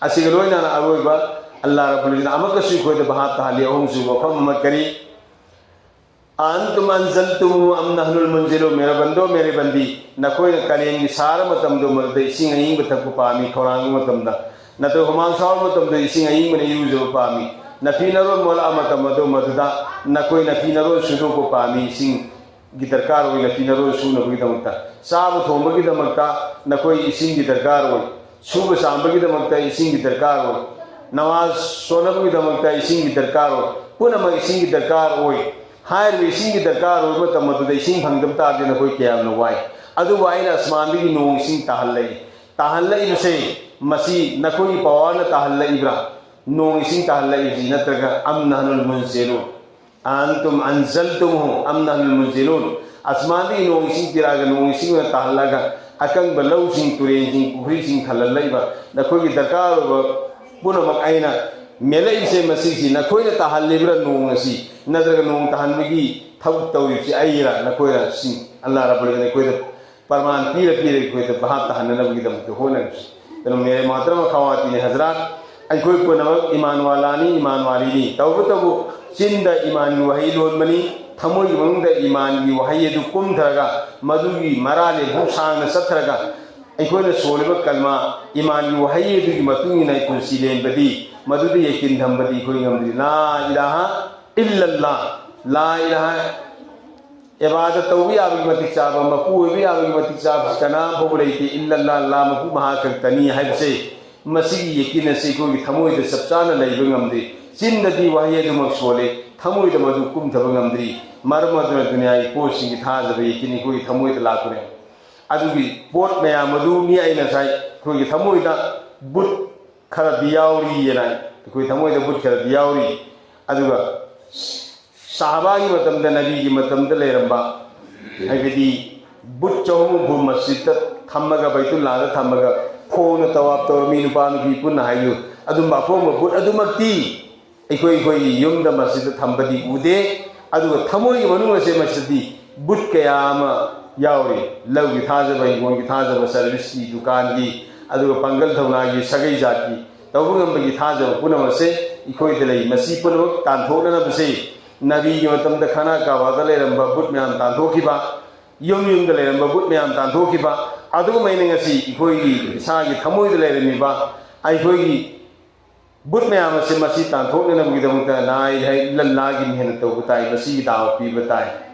ꯑꯁꯤꯒ ꯂꯣꯏꯅꯅ ꯑꯔꯣꯏꯕ ꯑꯜꯂꯥ ꯔꯕꯨꯜ ꯏꯖ꯭ꯖꯠꯅ ꯑꯃꯨꯛꯀꯁꯨ ꯑꯩꯈꯣꯏꯗ ꯚꯥꯞ ꯇꯥꯍꯜꯂꯤ꯫ ꯑꯍꯨꯝꯁꯨꯕ ꯋꯥꯐꯝ ꯑꯃ ꯀꯔꯤ? "ꯑꯟꯇꯨꯝ ꯑꯟꯖꯜꯇꯨꯃꯨ ꯑꯝ ꯅꯍꯅꯨꯜ ꯃꯨꯟꯖꯤꯂꯨ", ꯃꯦꯔꯕꯟꯗꯣ ꯃꯦꯔꯕꯟꯗꯤ, ꯅꯈꯣꯏꯅ ꯀꯥꯂꯦꯟꯒꯤ ꯁꯥꯔ ꯃꯇꯝꯗꯣ ꯃꯗꯨꯗ ꯏꯁꯤꯡ ꯑꯏꯪꯕ ꯊꯛꯄ ꯄꯥꯝꯃꯤ, ꯈꯧꯔꯥꯡꯕ ꯃꯇꯝꯗ, ꯅꯠꯇ꯭ꯔꯒ ꯍꯨꯃꯥꯡ ꯁꯥꯎꯔ ꯃꯇꯝꯗ ꯏꯁꯤꯡ ꯑꯏꯪꯕꯅ ꯏꯔꯨꯖꯕ ꯄꯥꯝꯃꯤ, ꯅꯐꯤ ꯅꯔꯣꯟ ꯃꯣꯠꯂꯛꯑ ꯃꯇꯝ ꯑꯗꯨ ꯃꯗꯨꯗ ꯅꯈꯣꯏ ꯅꯐꯤ ꯅꯔꯣꯟ ꯁꯨꯗꯣꯛꯄ ꯄꯥꯝꯃꯤ, ꯏꯁꯤꯡꯒꯤ ꯗꯔꯀꯥꯔ ꯑꯣꯏ ꯅꯐꯤ ꯅꯔꯣꯟ ꯁꯨꯅꯕꯒꯤꯗꯃꯛꯇ, ꯆꯥꯕ ꯊꯣꯡꯕꯒꯤꯗꯃꯛꯇ ꯅꯈꯣꯏ ꯏꯁꯤꯡꯒꯤ ꯗꯔꯀꯥꯔ ꯑꯣꯏ, ꯁꯨꯕ ꯆꯥꯝꯕꯒꯤꯗꯃꯛꯇ ꯏꯁꯤꯡꯒꯤ ꯗꯔꯀꯥꯔ ꯑꯣꯏ, ꯅꯃꯥꯖ ꯁꯣꯟꯅꯕꯒꯤꯗꯃꯛꯇ ꯏꯁꯤꯡꯒꯤ ꯗꯔꯀꯥꯔ ꯑꯣꯏ, ꯄꯨꯝꯅꯃꯛ ꯏꯁꯤꯡꯒꯤ ꯗꯔꯀꯥꯔ ꯑꯣꯏ꯫ ꯍꯥꯏꯔꯤꯕ ꯏꯁꯤꯡꯒꯤ ꯗꯔꯀꯥꯔ ꯑꯣꯏꯕ ꯃꯇꯝ ꯑꯗꯨꯗ ꯏꯁꯤꯡ ꯐꯪꯗꯕ ꯇꯥꯔꯗꯤ ꯅꯈꯣꯏ ꯀꯌꯥꯝꯅ ꯋꯥꯏ꯫ ꯑꯗꯨꯕꯨ ꯑꯩꯅ ꯑꯁꯃꯥꯟꯗꯒꯤ ꯅꯣꯡ ꯏꯁꯤꯡ ꯇꯥꯍꯜꯂꯛꯏ꯫ ꯇꯥꯍꯜꯂꯛꯏꯕꯁꯦ, ꯃꯁꯤ ꯅꯈꯣꯏꯒꯤ ꯄꯋꯥꯔꯅ ꯇꯥꯍꯜꯂꯛꯏꯕ꯭ꯔꯥ? ꯅꯣꯡ ꯏꯁꯤꯡ ꯇꯥꯍꯜꯂꯛꯏꯕꯁꯤ ꯅꯠꯇ꯭ꯔꯒ "ꯑꯝ ꯅꯍꯅꯨꯜ ꯃꯨꯟꯖꯤꯂꯨꯟ", "ꯑꯟꯇꯨꯝ ꯑꯟꯖꯜꯇꯨꯃꯨꯍꯨ ꯑꯝ ꯅꯍꯅꯨꯜ ꯃꯨꯟꯖꯤꯂꯨꯟ"? ꯑꯁꯃꯥꯟꯗꯒꯤ ꯅꯣꯡ ꯏꯁꯤꯡ ꯄꯤꯔꯛꯑꯒ, ꯅꯣꯡ ꯏꯁꯤꯡ ꯑꯣꯏꯅ ꯇꯥꯍꯜꯂꯒ, ꯑꯀꯪꯕ ꯂꯧꯁꯤꯡ, ꯇꯨꯔꯦꯟꯁꯤꯡ, ꯄꯨꯈ꯭ꯔꯤꯁꯤꯡ ꯊꯜꯍꯜꯂꯛꯏꯕ, ꯅꯈꯣꯏꯒꯤ ꯗꯔꯀꯥꯔ ꯑꯣꯏꯕ ꯄꯨꯝꯅꯃꯛ ꯑꯩꯅ ꯃꯦꯜꯂꯛꯏꯁꯦ, ꯃꯁꯤꯁꯤ ꯅꯈꯣꯏꯅ ꯇꯥꯍꯜꯂꯤꯕ꯭ꯔꯥ ꯅꯣꯡ ꯑꯁꯤ? ꯅꯠꯇ꯭ꯔꯒ ꯅꯣꯡ ꯇꯥꯍꯟꯕꯒꯤ ꯊꯕꯛ ꯇꯧꯔꯤꯕꯁꯤ ꯑꯩꯔꯥ ꯅꯈꯣꯏꯔꯥ? ꯁꯤ ꯑꯜꯂꯥ ꯔꯕꯨꯜ ꯏꯖ꯭ꯖꯠꯅ ꯑꯩꯈꯣꯏꯗ ꯄ꯭ꯔꯃꯥꯟ ꯄꯤꯔ ꯄꯤꯔꯒ ꯑꯩꯈꯣꯏꯗ ꯚꯥꯞ ꯇꯥꯍꯟꯅꯅꯕꯒꯤꯗꯃꯛꯇ ꯍꯣꯠꯅꯔꯤꯕꯁꯤ꯫ ꯑꯗꯨꯅ ꯃꯦꯔꯦ ꯃꯣꯍꯇꯔꯝ ꯑꯈꯋꯥꯇꯤꯅꯦ ꯍꯖꯔꯥꯠ, ꯑꯩꯈꯣꯏ ꯄꯨꯝꯅꯃꯛ ꯏꯃꯥꯟ ꯋꯥꯂꯥꯅꯤ, ꯏꯃꯥꯟ ꯋꯥꯂꯤꯅꯤ꯫ ꯇꯧꯕꯇꯕꯨ ꯆꯤꯟꯗ ꯏꯃꯥꯟꯒꯤ ꯋꯥꯍꯩ ꯂꯣꯟꯕꯅꯤ, ꯊꯃꯣꯏꯒꯤ ꯃꯅꯨꯡꯗ ꯏꯃꯥꯟꯒꯤ ꯋꯥꯍꯩ ꯑꯗꯨ ꯀꯨꯝꯊꯔꯒ, ꯃꯗꯨꯒꯤ ꯃꯔꯥꯂꯦꯟ ꯐꯥꯎ ꯁꯥꯡꯅ ꯆꯠꯊꯔꯒ, ꯑꯩꯈꯣꯏꯅ ꯁꯣꯜꯂꯤꯕ ꯀꯜꯃꯥ, ꯏꯃꯥꯟꯒꯤ ꯋꯥꯍꯩ ꯑꯗꯨꯒꯤ ꯃꯇꯨꯡ ꯏꯟꯅ ꯑꯩ ꯄꯨꯟꯁꯤ ꯂꯦꯟꯕꯗꯤ, ꯃꯗꯨꯗ ꯌꯦꯡꯁꯤꯟ ꯊꯝꯕꯗꯤ ꯑꯩꯈꯣꯏ ꯉꯝꯗ꯭ꯔꯤ꯫ ꯂꯥ ꯏꯂꯥꯍ ꯏꯜꯂꯜꯂꯥꯍ, ꯂꯥ ꯏꯂꯥꯍ, ꯏꯕꯥꯗꯠ ꯇꯧꯕ ꯌꯥꯕꯒꯤ ꯃꯇꯤꯛ ꯆꯥꯕ, ꯃꯄꯨ ꯑꯣꯏꯕ ꯌꯥꯕꯒꯤ ꯃꯇꯤꯛ ꯆꯥꯕꯁꯤ ꯀꯅꯥ ꯐꯥꯎꯕ ꯂꯩꯇꯦ, ꯏꯜꯂꯜꯂꯥꯍ, ꯑꯜꯂꯥꯍ ꯃꯄꯨ ꯃꯍꯥꯛ ꯈꯛꯇꯅꯤ ꯍꯥꯏꯕꯁꯦ ꯃꯁꯤꯒꯤ ꯌꯦꯀꯤꯟ ꯑꯁꯤ ꯑꯩꯈꯣꯏꯒꯤ ꯊꯃꯣꯏꯗ ꯆꯞ ꯆꯥꯅ ꯂꯩꯕ ꯉꯝꯗ꯭ꯔꯤ꯫ ꯆꯤꯟꯗꯗꯤ ꯋꯥꯍꯩ ꯑꯗꯨꯃꯛ ꯁꯣꯜꯂꯤ, ꯊꯃꯣꯏꯗ ꯃꯗꯨ ꯀꯨꯝꯊꯕ ꯉꯝꯗ꯭ꯔꯤ꯫ ꯃꯔꯝ ꯑꯗꯨꯅ ꯗꯨꯅꯤꯌꯥꯒꯤ ꯄꯣꯠꯁꯤꯡꯒꯤ ꯊꯥꯖꯕ ꯌꯦꯀꯤꯟ ꯑꯩꯈꯣꯏꯒꯤ ꯊꯃꯣꯏꯗ ꯂꯥꯛꯄꯅꯦ꯫ ꯑꯗꯨꯒꯤ ꯄꯣꯠ ꯃꯌꯥꯝ ꯑꯗꯨꯅꯤ ꯑꯩꯅ ꯉꯁꯥꯏ ꯑꯩꯈꯣꯏꯒꯤ ꯊꯃꯣꯏꯗ ꯕꯨꯠ ꯈꯔꯗꯤ ꯌꯥꯎꯔꯤꯑꯅ, ꯑꯩꯈꯣꯏ ꯊꯃꯣꯏꯗ ꯕꯨꯠ ꯈꯔꯗꯤ ꯌꯥꯎꯔꯤ꯫ ꯑꯗꯨꯒ ꯁꯍꯥꯕꯥꯒꯤ ꯃꯇꯝꯗ, ꯅꯕꯤꯒꯤ ꯃꯇꯝꯗ ꯂꯩꯔꯝꯕ, ꯍꯥꯏꯕꯗꯤ ꯕꯨꯠ ꯆꯍꯨꯝ ꯍꯨꯝꯐꯨ ꯃꯁꯖꯤꯗꯇ ꯊꯝꯃꯒ, ꯕꯩꯇꯨꯜꯂꯥꯗ ꯊꯝꯃꯒ, ꯈꯣꯡꯅ ꯇꯋꯥꯞ ꯇꯧꯔꯝꯃꯤ ꯅꯨꯄꯥ ꯅꯨꯄꯤ ꯄꯨꯟꯅ ꯍꯥꯏꯌꯨ꯫ ꯑꯗꯨꯝꯕ ꯑꯄꯣꯝꯕ ꯕꯨꯠ ꯑꯗꯨꯃꯛꯇꯤ ꯑꯩꯈꯣꯏ, ꯑꯩꯈꯣꯏꯒꯤ ꯌꯨꯝꯗ ꯃꯁꯖꯤꯗꯇ ꯊꯝꯕꯗꯤ ꯎꯗꯦ꯫ ꯑꯗꯨꯒ ꯊꯃꯣꯏꯒꯤ ꯃꯅꯨꯡ ꯑꯁꯦ ꯃꯁꯤꯗꯗꯤ ꯕꯨꯠ ꯀꯌꯥ ꯑꯃ ꯌꯥꯎꯔꯤ꯫ ꯂꯧꯒꯤ ꯊꯥꯖꯕ, ꯍꯤꯡꯒꯣꯜꯒꯤ ꯊꯥꯖꯕ, ꯁꯔꯚꯤꯁꯀꯤ, ꯗꯨꯀꯥꯟꯒꯤ, ꯑꯗꯨꯒ ꯄꯥꯡꯒꯜ ꯊꯧꯅꯥꯒꯤ, ꯁꯥꯒꯩ ꯖꯥꯠꯀꯤ, ꯇꯧꯕ ꯉꯝꯕꯒꯤ ꯊꯥꯖꯕ ꯄꯨꯝꯅꯃꯛꯁꯦ ꯑꯩꯈꯣꯏꯗ ꯂꯩ꯫ ꯃꯁꯤ ꯄꯨꯝꯅꯃꯛ ꯇꯥꯟꯊꯣꯛꯅꯅꯕꯁꯦ, ꯅꯕꯤꯒꯤ ꯃꯇꯝꯗ ꯈꯥꯅꯥ ꯀꯥꯕꯥꯗ ꯂꯩꯔꯝꯕ ꯕꯨꯠ ꯃꯌꯥꯝ ꯇꯥꯟꯊꯣꯛꯈꯤꯕ, ꯌꯨꯝ ꯌꯨꯝꯗ ꯂꯩꯔꯝꯕ ꯕꯨꯠ ꯃꯌꯥꯝ ꯇꯥꯟꯊꯣꯛꯈꯤꯕ, ꯑꯗꯨꯒꯨꯝꯕ ꯑꯩꯅ ꯉꯁꯤ ꯑꯩꯈꯣꯏꯒꯤ ꯏꯁꯥꯒꯤ ꯊꯃꯣꯏꯗ ꯂꯩꯔꯝꯃꯤꯕ ꯑꯩꯈꯣꯏꯒꯤ ꯕꯨꯠ ꯃꯌꯥꯝ ꯑꯁꯤ, ꯃꯁꯤ ꯇꯥꯟꯊꯣꯛꯅꯅꯕꯒꯤꯗꯃꯛꯇ ꯂꯥꯏ ꯍꯥꯏ ꯂꯜꯂꯥꯒꯤ ꯃꯦꯍꯅꯠ ꯇꯧꯕ ꯇꯥꯏ, ꯃꯁꯤꯒꯤ ꯗꯥꯋꯠ ꯄꯤꯕ ꯇꯥꯏ꯫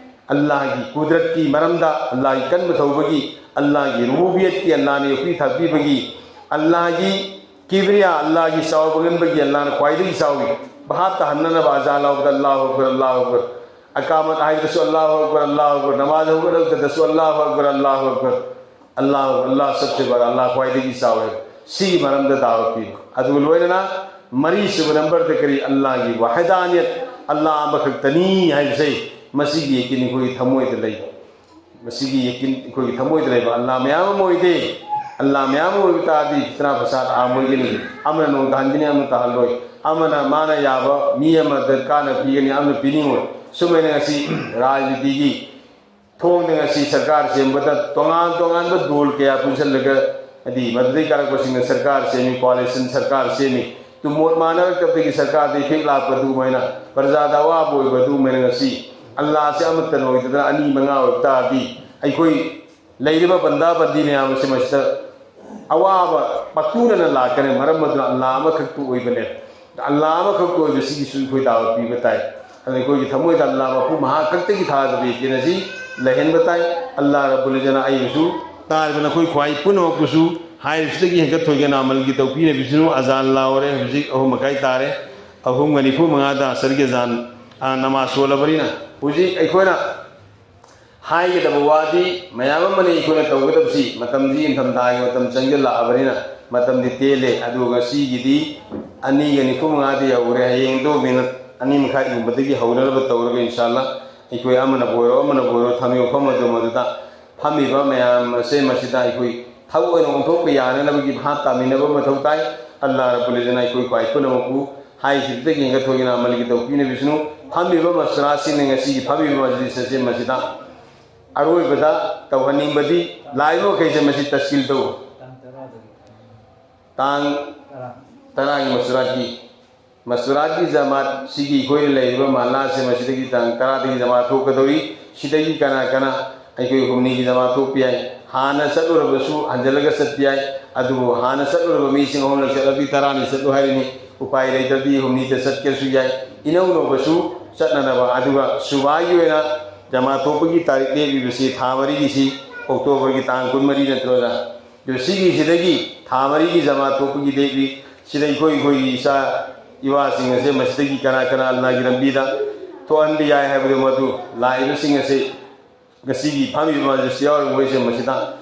ꯑꯜꯂꯥꯍꯒꯤ ꯀꯨꯗꯔꯠꯀꯤ ꯃꯔꯝꯗ, ꯑꯜꯂꯥꯍꯒꯤ ꯀꯟꯕ ꯊꯧꯕꯒꯤ, ꯑꯜꯂꯥꯍꯒꯤ ꯔꯨꯕꯨꯕꯤꯌꯠꯀꯤ, ꯑꯜꯂꯥꯍꯅ ꯌꯣꯛꯄꯤ ꯊꯥꯛꯄꯤꯕꯒꯤ, ꯑꯜꯂꯥꯍꯒꯤ ꯀꯤꯕ꯭ꯔꯤꯌꯥ, ꯑꯜꯂꯥꯍꯒꯤ ꯆꯥꯎꯕ ꯉꯟꯕꯒꯤ, ꯑꯜꯂꯥꯍꯅ ꯈ꯭ꯋꯥꯏꯗꯒꯤ ꯆꯥꯎꯏ꯫ ꯚꯥꯞ ꯇꯥꯍꯟꯅꯅꯕ ꯑꯖꯥꯟ ꯂꯥꯎꯕꯗ "ꯑꯜꯂꯥꯍꯨ ꯑꯛꯕꯔ, ꯑꯜꯂꯥꯍꯨ ꯑꯛꯕꯔ", ꯑꯀꯥꯃꯠ ꯍꯥꯏꯕꯗꯁꯨ "ꯑꯜꯂꯥꯍꯨ ꯑꯛꯕꯔ, ꯑꯜꯂꯥꯍꯨ ꯑꯛꯕꯔ", ꯅꯃꯥꯖ ꯍꯧꯒꯠꯂꯛꯄꯗꯁꯨ "ꯑꯜꯂꯥꯍꯨ ꯑꯛꯕꯔ, ꯑꯜꯂꯥꯍꯨ ꯑꯛꯕꯔ", "ꯑꯜꯂꯥꯍꯨ, ꯑꯜꯂꯥꯍ ꯁꯕꯁꯦ ꯕꯔꯥ, ꯑꯜꯂꯥꯍ ꯈ꯭ꯋꯥꯏꯗꯒꯤ ꯆꯥꯎꯋꯦ", ꯁꯤꯒꯤ ꯃꯔꯝꯗ ꯗꯥꯋꯠ ꯄꯤꯕ꯫ ꯑꯗꯨꯒ ꯂꯣꯏꯅꯅ ꯃꯔꯤꯁꯨꯕ ꯅꯝꯕꯔꯗ ꯀꯔꯤ? ꯑꯜꯂꯥꯍꯒꯤ ꯋꯥꯍꯗꯥꯅꯤꯌꯠ, ꯑꯜꯂꯥꯍ ꯑꯃꯈꯛꯇꯅꯤ ꯍꯥꯏꯕꯁꯦ, ꯃꯁꯤꯒꯤ ꯌꯦꯀꯤꯟ ꯑꯩꯈꯣꯏꯒꯤ ꯊꯃꯣꯏꯗ ꯂꯩꯕ꯫ ꯃꯁꯤꯒꯤ ꯌꯦꯀꯤꯟ ꯑꯩꯈꯣꯏꯒꯤ ꯊꯃꯣꯏꯗ ꯂꯩꯕ꯫ ꯑꯜꯂꯥꯍ ꯃꯌꯥꯝ ꯑꯃ ꯑꯣꯏꯗꯦ꯫ ꯑꯜꯂꯥꯍ ꯃꯌꯥꯝ ꯑꯃ ꯑꯣꯏꯕ ꯇꯥꯔꯗꯤ ꯐꯤꯇꯅꯥ ꯐꯁꯥꯗ ꯑꯥꯝ ꯑꯣꯏꯒꯅꯤ꯫ ꯑꯃꯅ ꯅꯣꯡ ꯇꯥꯍꯟꯒꯅꯤ, ꯑꯃꯅ ꯇꯥꯍꯜꯂꯣꯏ꯫ ꯑꯃꯅ ꯃꯥꯅ ꯌꯥꯕ ꯃꯤ ꯑꯃꯗ ꯀꯥꯟꯅ ꯄꯤꯒꯅꯤ, ꯑꯃꯅ ꯄꯤꯅꯤꯡꯉꯣꯏ꯫ ꯁꯨꯃꯥꯏꯅ ꯉꯁꯤ ꯔꯥꯖꯅꯤꯇꯤꯒꯤ ꯊꯣꯡꯗ ꯉꯁꯤ ꯁꯔꯀꯥꯔ ꯁꯦꯝꯕꯗ ꯇꯣꯉꯥꯟ ꯇꯣꯉꯥꯟꯕ ꯗꯣꯜ ꯀꯌꯥ ꯄꯨꯟꯁꯤꯜꯂꯒ, ꯍꯥꯏꯗꯤ ꯃꯗꯨꯗꯒꯤ ꯀꯥꯔꯛꯄꯁꯤꯡꯅ ꯁꯔꯀꯥꯔ ꯁꯦꯝꯃꯤ, ꯀꯣꯑꯥꯂꯤꯁꯟ ꯁꯔꯀꯥꯔ ꯁꯦꯝꯃꯤ꯫ ꯇꯨꯃꯣꯠ ꯃꯥꯟꯅꯔꯛꯇꯕꯗꯒꯤ ꯁꯔꯀꯥꯔꯗ ꯏꯐꯦꯛ ꯂꯥꯛꯄ ꯑꯗꯨꯃꯥꯏꯅ, ꯄ꯭ꯔꯖꯥꯗ ꯑꯋꯥꯕ ꯑꯣꯏꯕ ꯑꯗꯨꯃꯥꯏꯅ ꯉꯁꯤ ꯑꯜꯂꯥꯍꯁꯦ ꯑꯃꯠꯇ ꯑꯣꯏꯗꯅ ꯑꯅꯤ ꯃꯉꯥ ꯑꯣꯏꯕ ꯇꯥꯔꯗꯤ ꯑꯩꯈꯣꯏ ꯂꯩꯔꯤꯕ ꯕꯟꯗꯥ ꯕꯟꯗꯤ ꯃꯌꯥꯝ ꯑꯁꯤ ꯃꯁꯤꯗ ꯑꯋꯥꯕ ꯄꯥꯛꯇꯨꯅꯅ ꯂꯥꯛꯀꯅꯤ꯫ ꯃꯔꯝ ꯑꯗꯨꯅ ꯑꯜꯂꯥꯍ ꯑꯃꯈꯛꯇ ꯑꯣꯏꯕꯅꯦ꯫ ꯑꯜꯂꯥꯍ ꯑꯃꯈꯛꯇ ꯑꯣꯏꯕꯁꯤꯒꯤꯁꯨ ꯑꯩꯈꯣꯏ ꯗꯥꯋꯠ ꯄꯤꯕ ꯇꯥꯏ꯫ ꯑꯗꯨꯅ ꯑꯩꯈꯣꯏꯒꯤ ꯊꯃꯣꯏꯗ ꯑꯜꯂꯥꯍ ꯃꯄꯨ ꯃꯍꯥꯛ ꯈꯛꯇꯒꯤ ꯊꯥꯖꯕ ꯌꯦꯀꯤꯟ ꯑꯁꯤ ꯂꯩꯍꯟꯕ ꯇꯥꯏ꯫ ꯑꯜꯂꯥꯍ ꯔꯕꯨꯜ ꯏꯖ꯭ꯖꯠꯅ ꯑꯩꯕꯨꯁꯨ, ꯇꯥꯔꯤꯕ ꯅꯈꯣꯏ ꯈ꯭ꯋꯥꯏ ꯄꯨꯝꯅꯃꯛꯄꯨꯁꯨ ꯍꯥꯏꯔꯤꯕꯁꯤꯗꯒꯤ ꯍꯦꯟꯒꯠ ꯊꯣꯏꯒꯅ ꯑꯃꯜꯒꯤ ꯇꯧꯕꯤꯅꯕꯤꯁꯅꯨ꯫ ꯑꯖꯥꯟ ꯂꯥꯎꯔꯦ, ꯍꯧꯖꯤꯛ ꯑꯍꯨꯝ ꯃꯈꯥꯏ ꯇꯥꯔꯦ꯫ ꯑꯍꯨꯝꯒ ꯅꯤꯐꯨ ꯃꯉꯥꯗ ꯑꯁꯔꯒꯤ ꯑꯖꯥꯟ, ꯑ, ꯅꯃꯥꯖ ꯁꯣꯜꯂꯕꯅꯤꯅ, ꯍꯧꯖꯤꯛ ꯑꯩꯈꯣꯏꯅ ꯍꯥꯏꯒꯗꯕ ꯋꯥꯗꯤ ꯃꯌꯥꯝ ꯑꯃꯅꯤ꯫ ꯑꯩꯈꯣꯏꯅ ꯇꯧꯒꯗꯕꯁꯤ, ꯃꯇꯝꯗꯤ ꯏꯪꯊꯝꯊꯥꯒꯤ ꯃꯇꯝ ꯆꯪꯁꯤꯜꯂꯛꯑꯕꯅꯤꯅ ꯃꯇꯝꯗꯤ ꯇꯦꯜꯂꯦ꯫ ꯑꯗꯨꯒ ꯉꯁꯤꯒꯤꯗꯤ ꯑꯅꯤꯒ ꯅꯤꯐꯨ ꯃꯉꯥꯗꯤ ꯌꯧꯔꯦ꯫ ꯍꯌꯦꯡꯗꯣ ꯃꯤꯅꯠ ꯑꯅꯤ ꯃꯈꯥꯏꯒꯨꯝꯕꯗꯒꯤ ꯍꯧꯅꯅꯕ ꯇꯧꯔꯒ, ꯏꯟꯁꯥꯜꯂꯥ, ꯑꯩꯈꯣꯏ ꯑꯃꯅꯕꯨ ꯑꯣꯏꯔꯣ, ꯑꯃꯅꯕꯨ ꯑꯣꯏꯔꯣ, ꯊꯝꯃꯤꯕ ꯃꯐꯝ ꯑꯗꯨ ꯃꯗꯨꯗ ꯐꯝꯃꯤꯕ ꯃꯌꯥꯝ ꯑꯁꯦ ꯃꯁꯤꯗ ꯑꯩꯈꯣꯏ ꯊꯕꯛ ꯑꯣꯏꯅ ꯑꯣꯟꯊꯣꯛꯄ ꯌꯥꯅꯅꯕꯒꯤ ꯚꯥꯞ ꯇꯥꯃꯤꯟꯅꯕ ꯃꯊꯧ ꯇꯥꯏ꯫ ꯑꯜꯂꯥꯍ ꯔꯕꯨꯜ ꯏꯖ꯭ꯖꯠꯅ ꯑꯩꯈꯣꯏ ꯈ꯭ꯋꯥꯏ ꯄꯨꯝꯅꯃꯛꯄꯨ ꯍꯥꯏꯈꯤꯕꯗꯒꯤ ꯍꯦꯟꯒꯠ ꯊꯣꯏꯒꯅ ꯑꯃꯜꯒꯤ ꯇꯧꯕꯤꯅꯕꯤꯁꯅꯨ꯫ ꯐꯝꯃꯤꯕ ꯃꯁꯔꯥꯁꯤꯡꯅ ꯉꯁꯤꯒꯤ ꯐꯝꯃꯤꯕ ꯃꯖꯂꯤꯁ ꯑꯁꯤ ꯃꯁꯤꯗ ꯑꯔꯣꯏꯕꯗ ꯇꯧꯍꯟꯅꯤꯡꯕꯗꯤ, ꯂꯥꯛꯏꯕ ꯃꯈꯩꯁꯦ ꯃꯁꯤ ꯇꯁꯀꯤꯜ ꯇꯧ꯫ ꯇꯥꯡ ꯇꯔꯥꯒꯤ ꯃꯁꯔꯥꯠꯀꯤ ꯃꯁꯨꯔꯥꯠꯀꯤ ꯖꯃꯥꯠ ꯁꯤꯒꯤ ꯑꯩꯈꯣꯏꯅ ꯂꯩꯔꯤꯕ ꯃꯍꯜꯂꯥꯁꯦ ꯃꯁꯤꯗꯒꯤ ꯇꯥꯡ ꯇꯔꯥꯗꯒꯤ ꯖꯃꯥꯠ ꯊꯣꯛꯀꯗꯧꯔꯤ꯫ ꯁꯤꯗꯒꯤ ꯀꯅꯥ ꯀꯅꯥ ꯑꯩꯈꯣꯏ ꯍꯨꯝꯅꯤꯒꯤ ꯖꯃꯥꯠ ꯊꯣꯛꯄ ꯌꯥꯏ? ꯍꯥꯟꯅ ꯆꯠꯂꯨꯔꯕꯁꯨ ꯍꯟꯖꯤꯜꯂꯒ ꯆꯠꯄ ꯌꯥꯏ꯫ ꯑꯗꯨꯕꯨ ꯍꯥꯟꯅ ꯆꯠꯂꯨꯔꯕ ꯃꯤꯁꯤꯡ ꯑꯍꯨꯝꯂꯛ ꯆꯠꯂꯗꯤ ꯇꯔꯥꯅꯤ ꯆꯠꯂꯨ ꯍꯥꯏꯔꯤꯅꯤ꯫ ꯎꯄꯥꯏ ꯂꯩꯇ꯭ꯔꯗꯤ ꯍꯨꯝꯅꯤꯗ ꯆꯠꯀꯦꯁꯨ ꯌꯥꯏ꯫ ꯏꯅꯧ ꯅꯧꯕꯁꯨ ꯆꯠꯅꯅꯕ꯫ ꯑꯗꯨꯒ ꯁꯨꯕꯥꯏꯒꯤ ꯑꯣꯏꯅ ꯖꯃꯥꯠ ꯊꯣꯛꯄꯒꯤ ꯇꯥꯔꯤꯛ ꯂꯦꯞꯂꯤꯕꯁꯤ ꯊꯥ ꯃꯔꯤꯒꯤꯁꯤ ꯑꯣꯛꯇꯣꯕꯔꯒꯤ ꯇꯥꯡ ꯀꯨꯟꯃꯔꯤ ꯅꯠꯇ꯭ꯔꯣ, ꯑꯣꯖꯥ? ꯑꯗꯨ ꯁꯤꯒꯤꯁꯤꯗꯒꯤ ꯊꯥ ꯃꯔꯤꯒꯤ ꯖꯃꯥꯠ ꯊꯣꯛꯄꯒꯤ ꯗꯦꯠꯀꯤ ꯁꯤꯗ ꯑꯩꯈꯣꯏ, ꯑꯩꯈꯣꯏꯒꯤ ꯏꯆꯥ ꯏꯋꯥꯁꯤꯡ ꯑꯁꯦ ꯃꯁꯤꯗꯒꯤ ꯀꯅꯥ ꯀꯅꯥ ꯑꯜꯂꯥꯍꯒꯤ ꯂꯝꯕꯤꯗ ꯊꯣꯛꯍꯟꯕ ꯌꯥꯏ ꯍꯥꯏꯕꯗꯨ ꯃꯗꯨ ꯂꯥꯛꯏꯕꯁꯤꯡ ꯑꯁꯤ ꯉꯁꯤꯒꯤ ꯐꯝꯃꯤꯕ ꯃꯥꯁꯦ ꯌꯥꯎꯔꯤꯕ ꯃꯣꯏꯁꯦ ꯃꯁꯤꯗ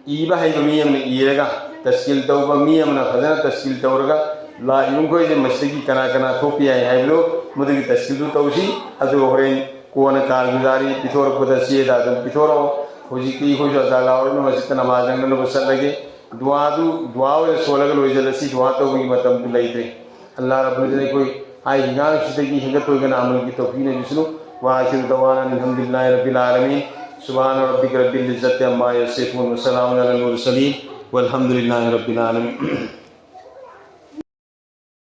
ꯏꯕ ꯍꯩꯕ ꯃꯤ ꯑꯃꯅ ꯏꯔꯒ, ꯇꯁꯀꯤꯜ ꯇꯧꯕ ꯃꯤ ꯑꯃꯅ ꯐꯖꯅ ꯇꯁꯀꯤꯜ ꯇꯧꯔꯒ, ꯂꯥꯛꯏꯕ ꯃꯈꯣꯏꯁꯦ ꯃꯁꯤꯗꯒꯤ ꯀꯅꯥ ꯀꯅꯥ ꯊꯣꯛꯄ ꯌꯥꯏ ꯍꯥꯏꯕꯗꯨ ꯃꯗꯨꯒꯤ ꯇꯁꯀꯤꯜꯗꯨ ꯇꯧꯁꯤ꯫ ꯑꯗꯨꯒ ꯍꯣꯔꯦꯟ ꯀꯣꯟꯅ ꯀꯥꯔꯒꯨꯖꯥꯔꯤ ꯄꯤꯊꯣꯔꯛꯄꯗ ꯆꯦꯗ ꯑꯗꯨꯝ ꯄꯤꯊꯣꯔꯛꯑꯣ꯫ ꯍꯧꯖꯤꯛꯇꯤ ꯑꯩꯈꯣꯏꯁꯨ ꯑꯖꯥꯟ ꯂꯥꯎꯔꯕꯅꯤꯅ ꯃꯁꯤꯗ ꯅꯃꯥꯖ ꯅꯪꯅꯅꯕ ꯆꯠꯂꯒꯦ꯫ ꯗꯨꯋꯥꯗꯨ, ꯗꯨꯋꯥ ꯑꯣꯏꯅ ꯁꯣꯜꯂꯒ ꯂꯣꯏꯁꯤꯜꯂꯁꯤ꯫ ꯗꯨꯋꯥ ꯇꯧꯕꯒꯤ ꯃꯇꯝꯗꯨ ꯂꯩꯇ꯭ꯔꯦ꯫ ꯑꯜꯂꯥꯍ ꯔꯕꯨꯜ ꯏꯖ꯭ꯖꯠꯅ ꯑꯩꯈꯣꯏ ꯍꯥꯏꯔꯤꯕ ꯉꯥꯡꯁꯤꯗꯒꯤ ꯍꯦꯟꯒꯠ ꯑꯣꯏꯒꯅ ꯑꯃꯜꯒꯤ ꯇꯧꯐꯤꯛ ꯄꯤꯅꯕꯤꯁꯅꯨ꯫ وآخر دعوانا أن الحمد لله رب العالمين. سبحان ربك رب العزة عما يصفون وسلام على المرسلين والحمد لله رب العالمين.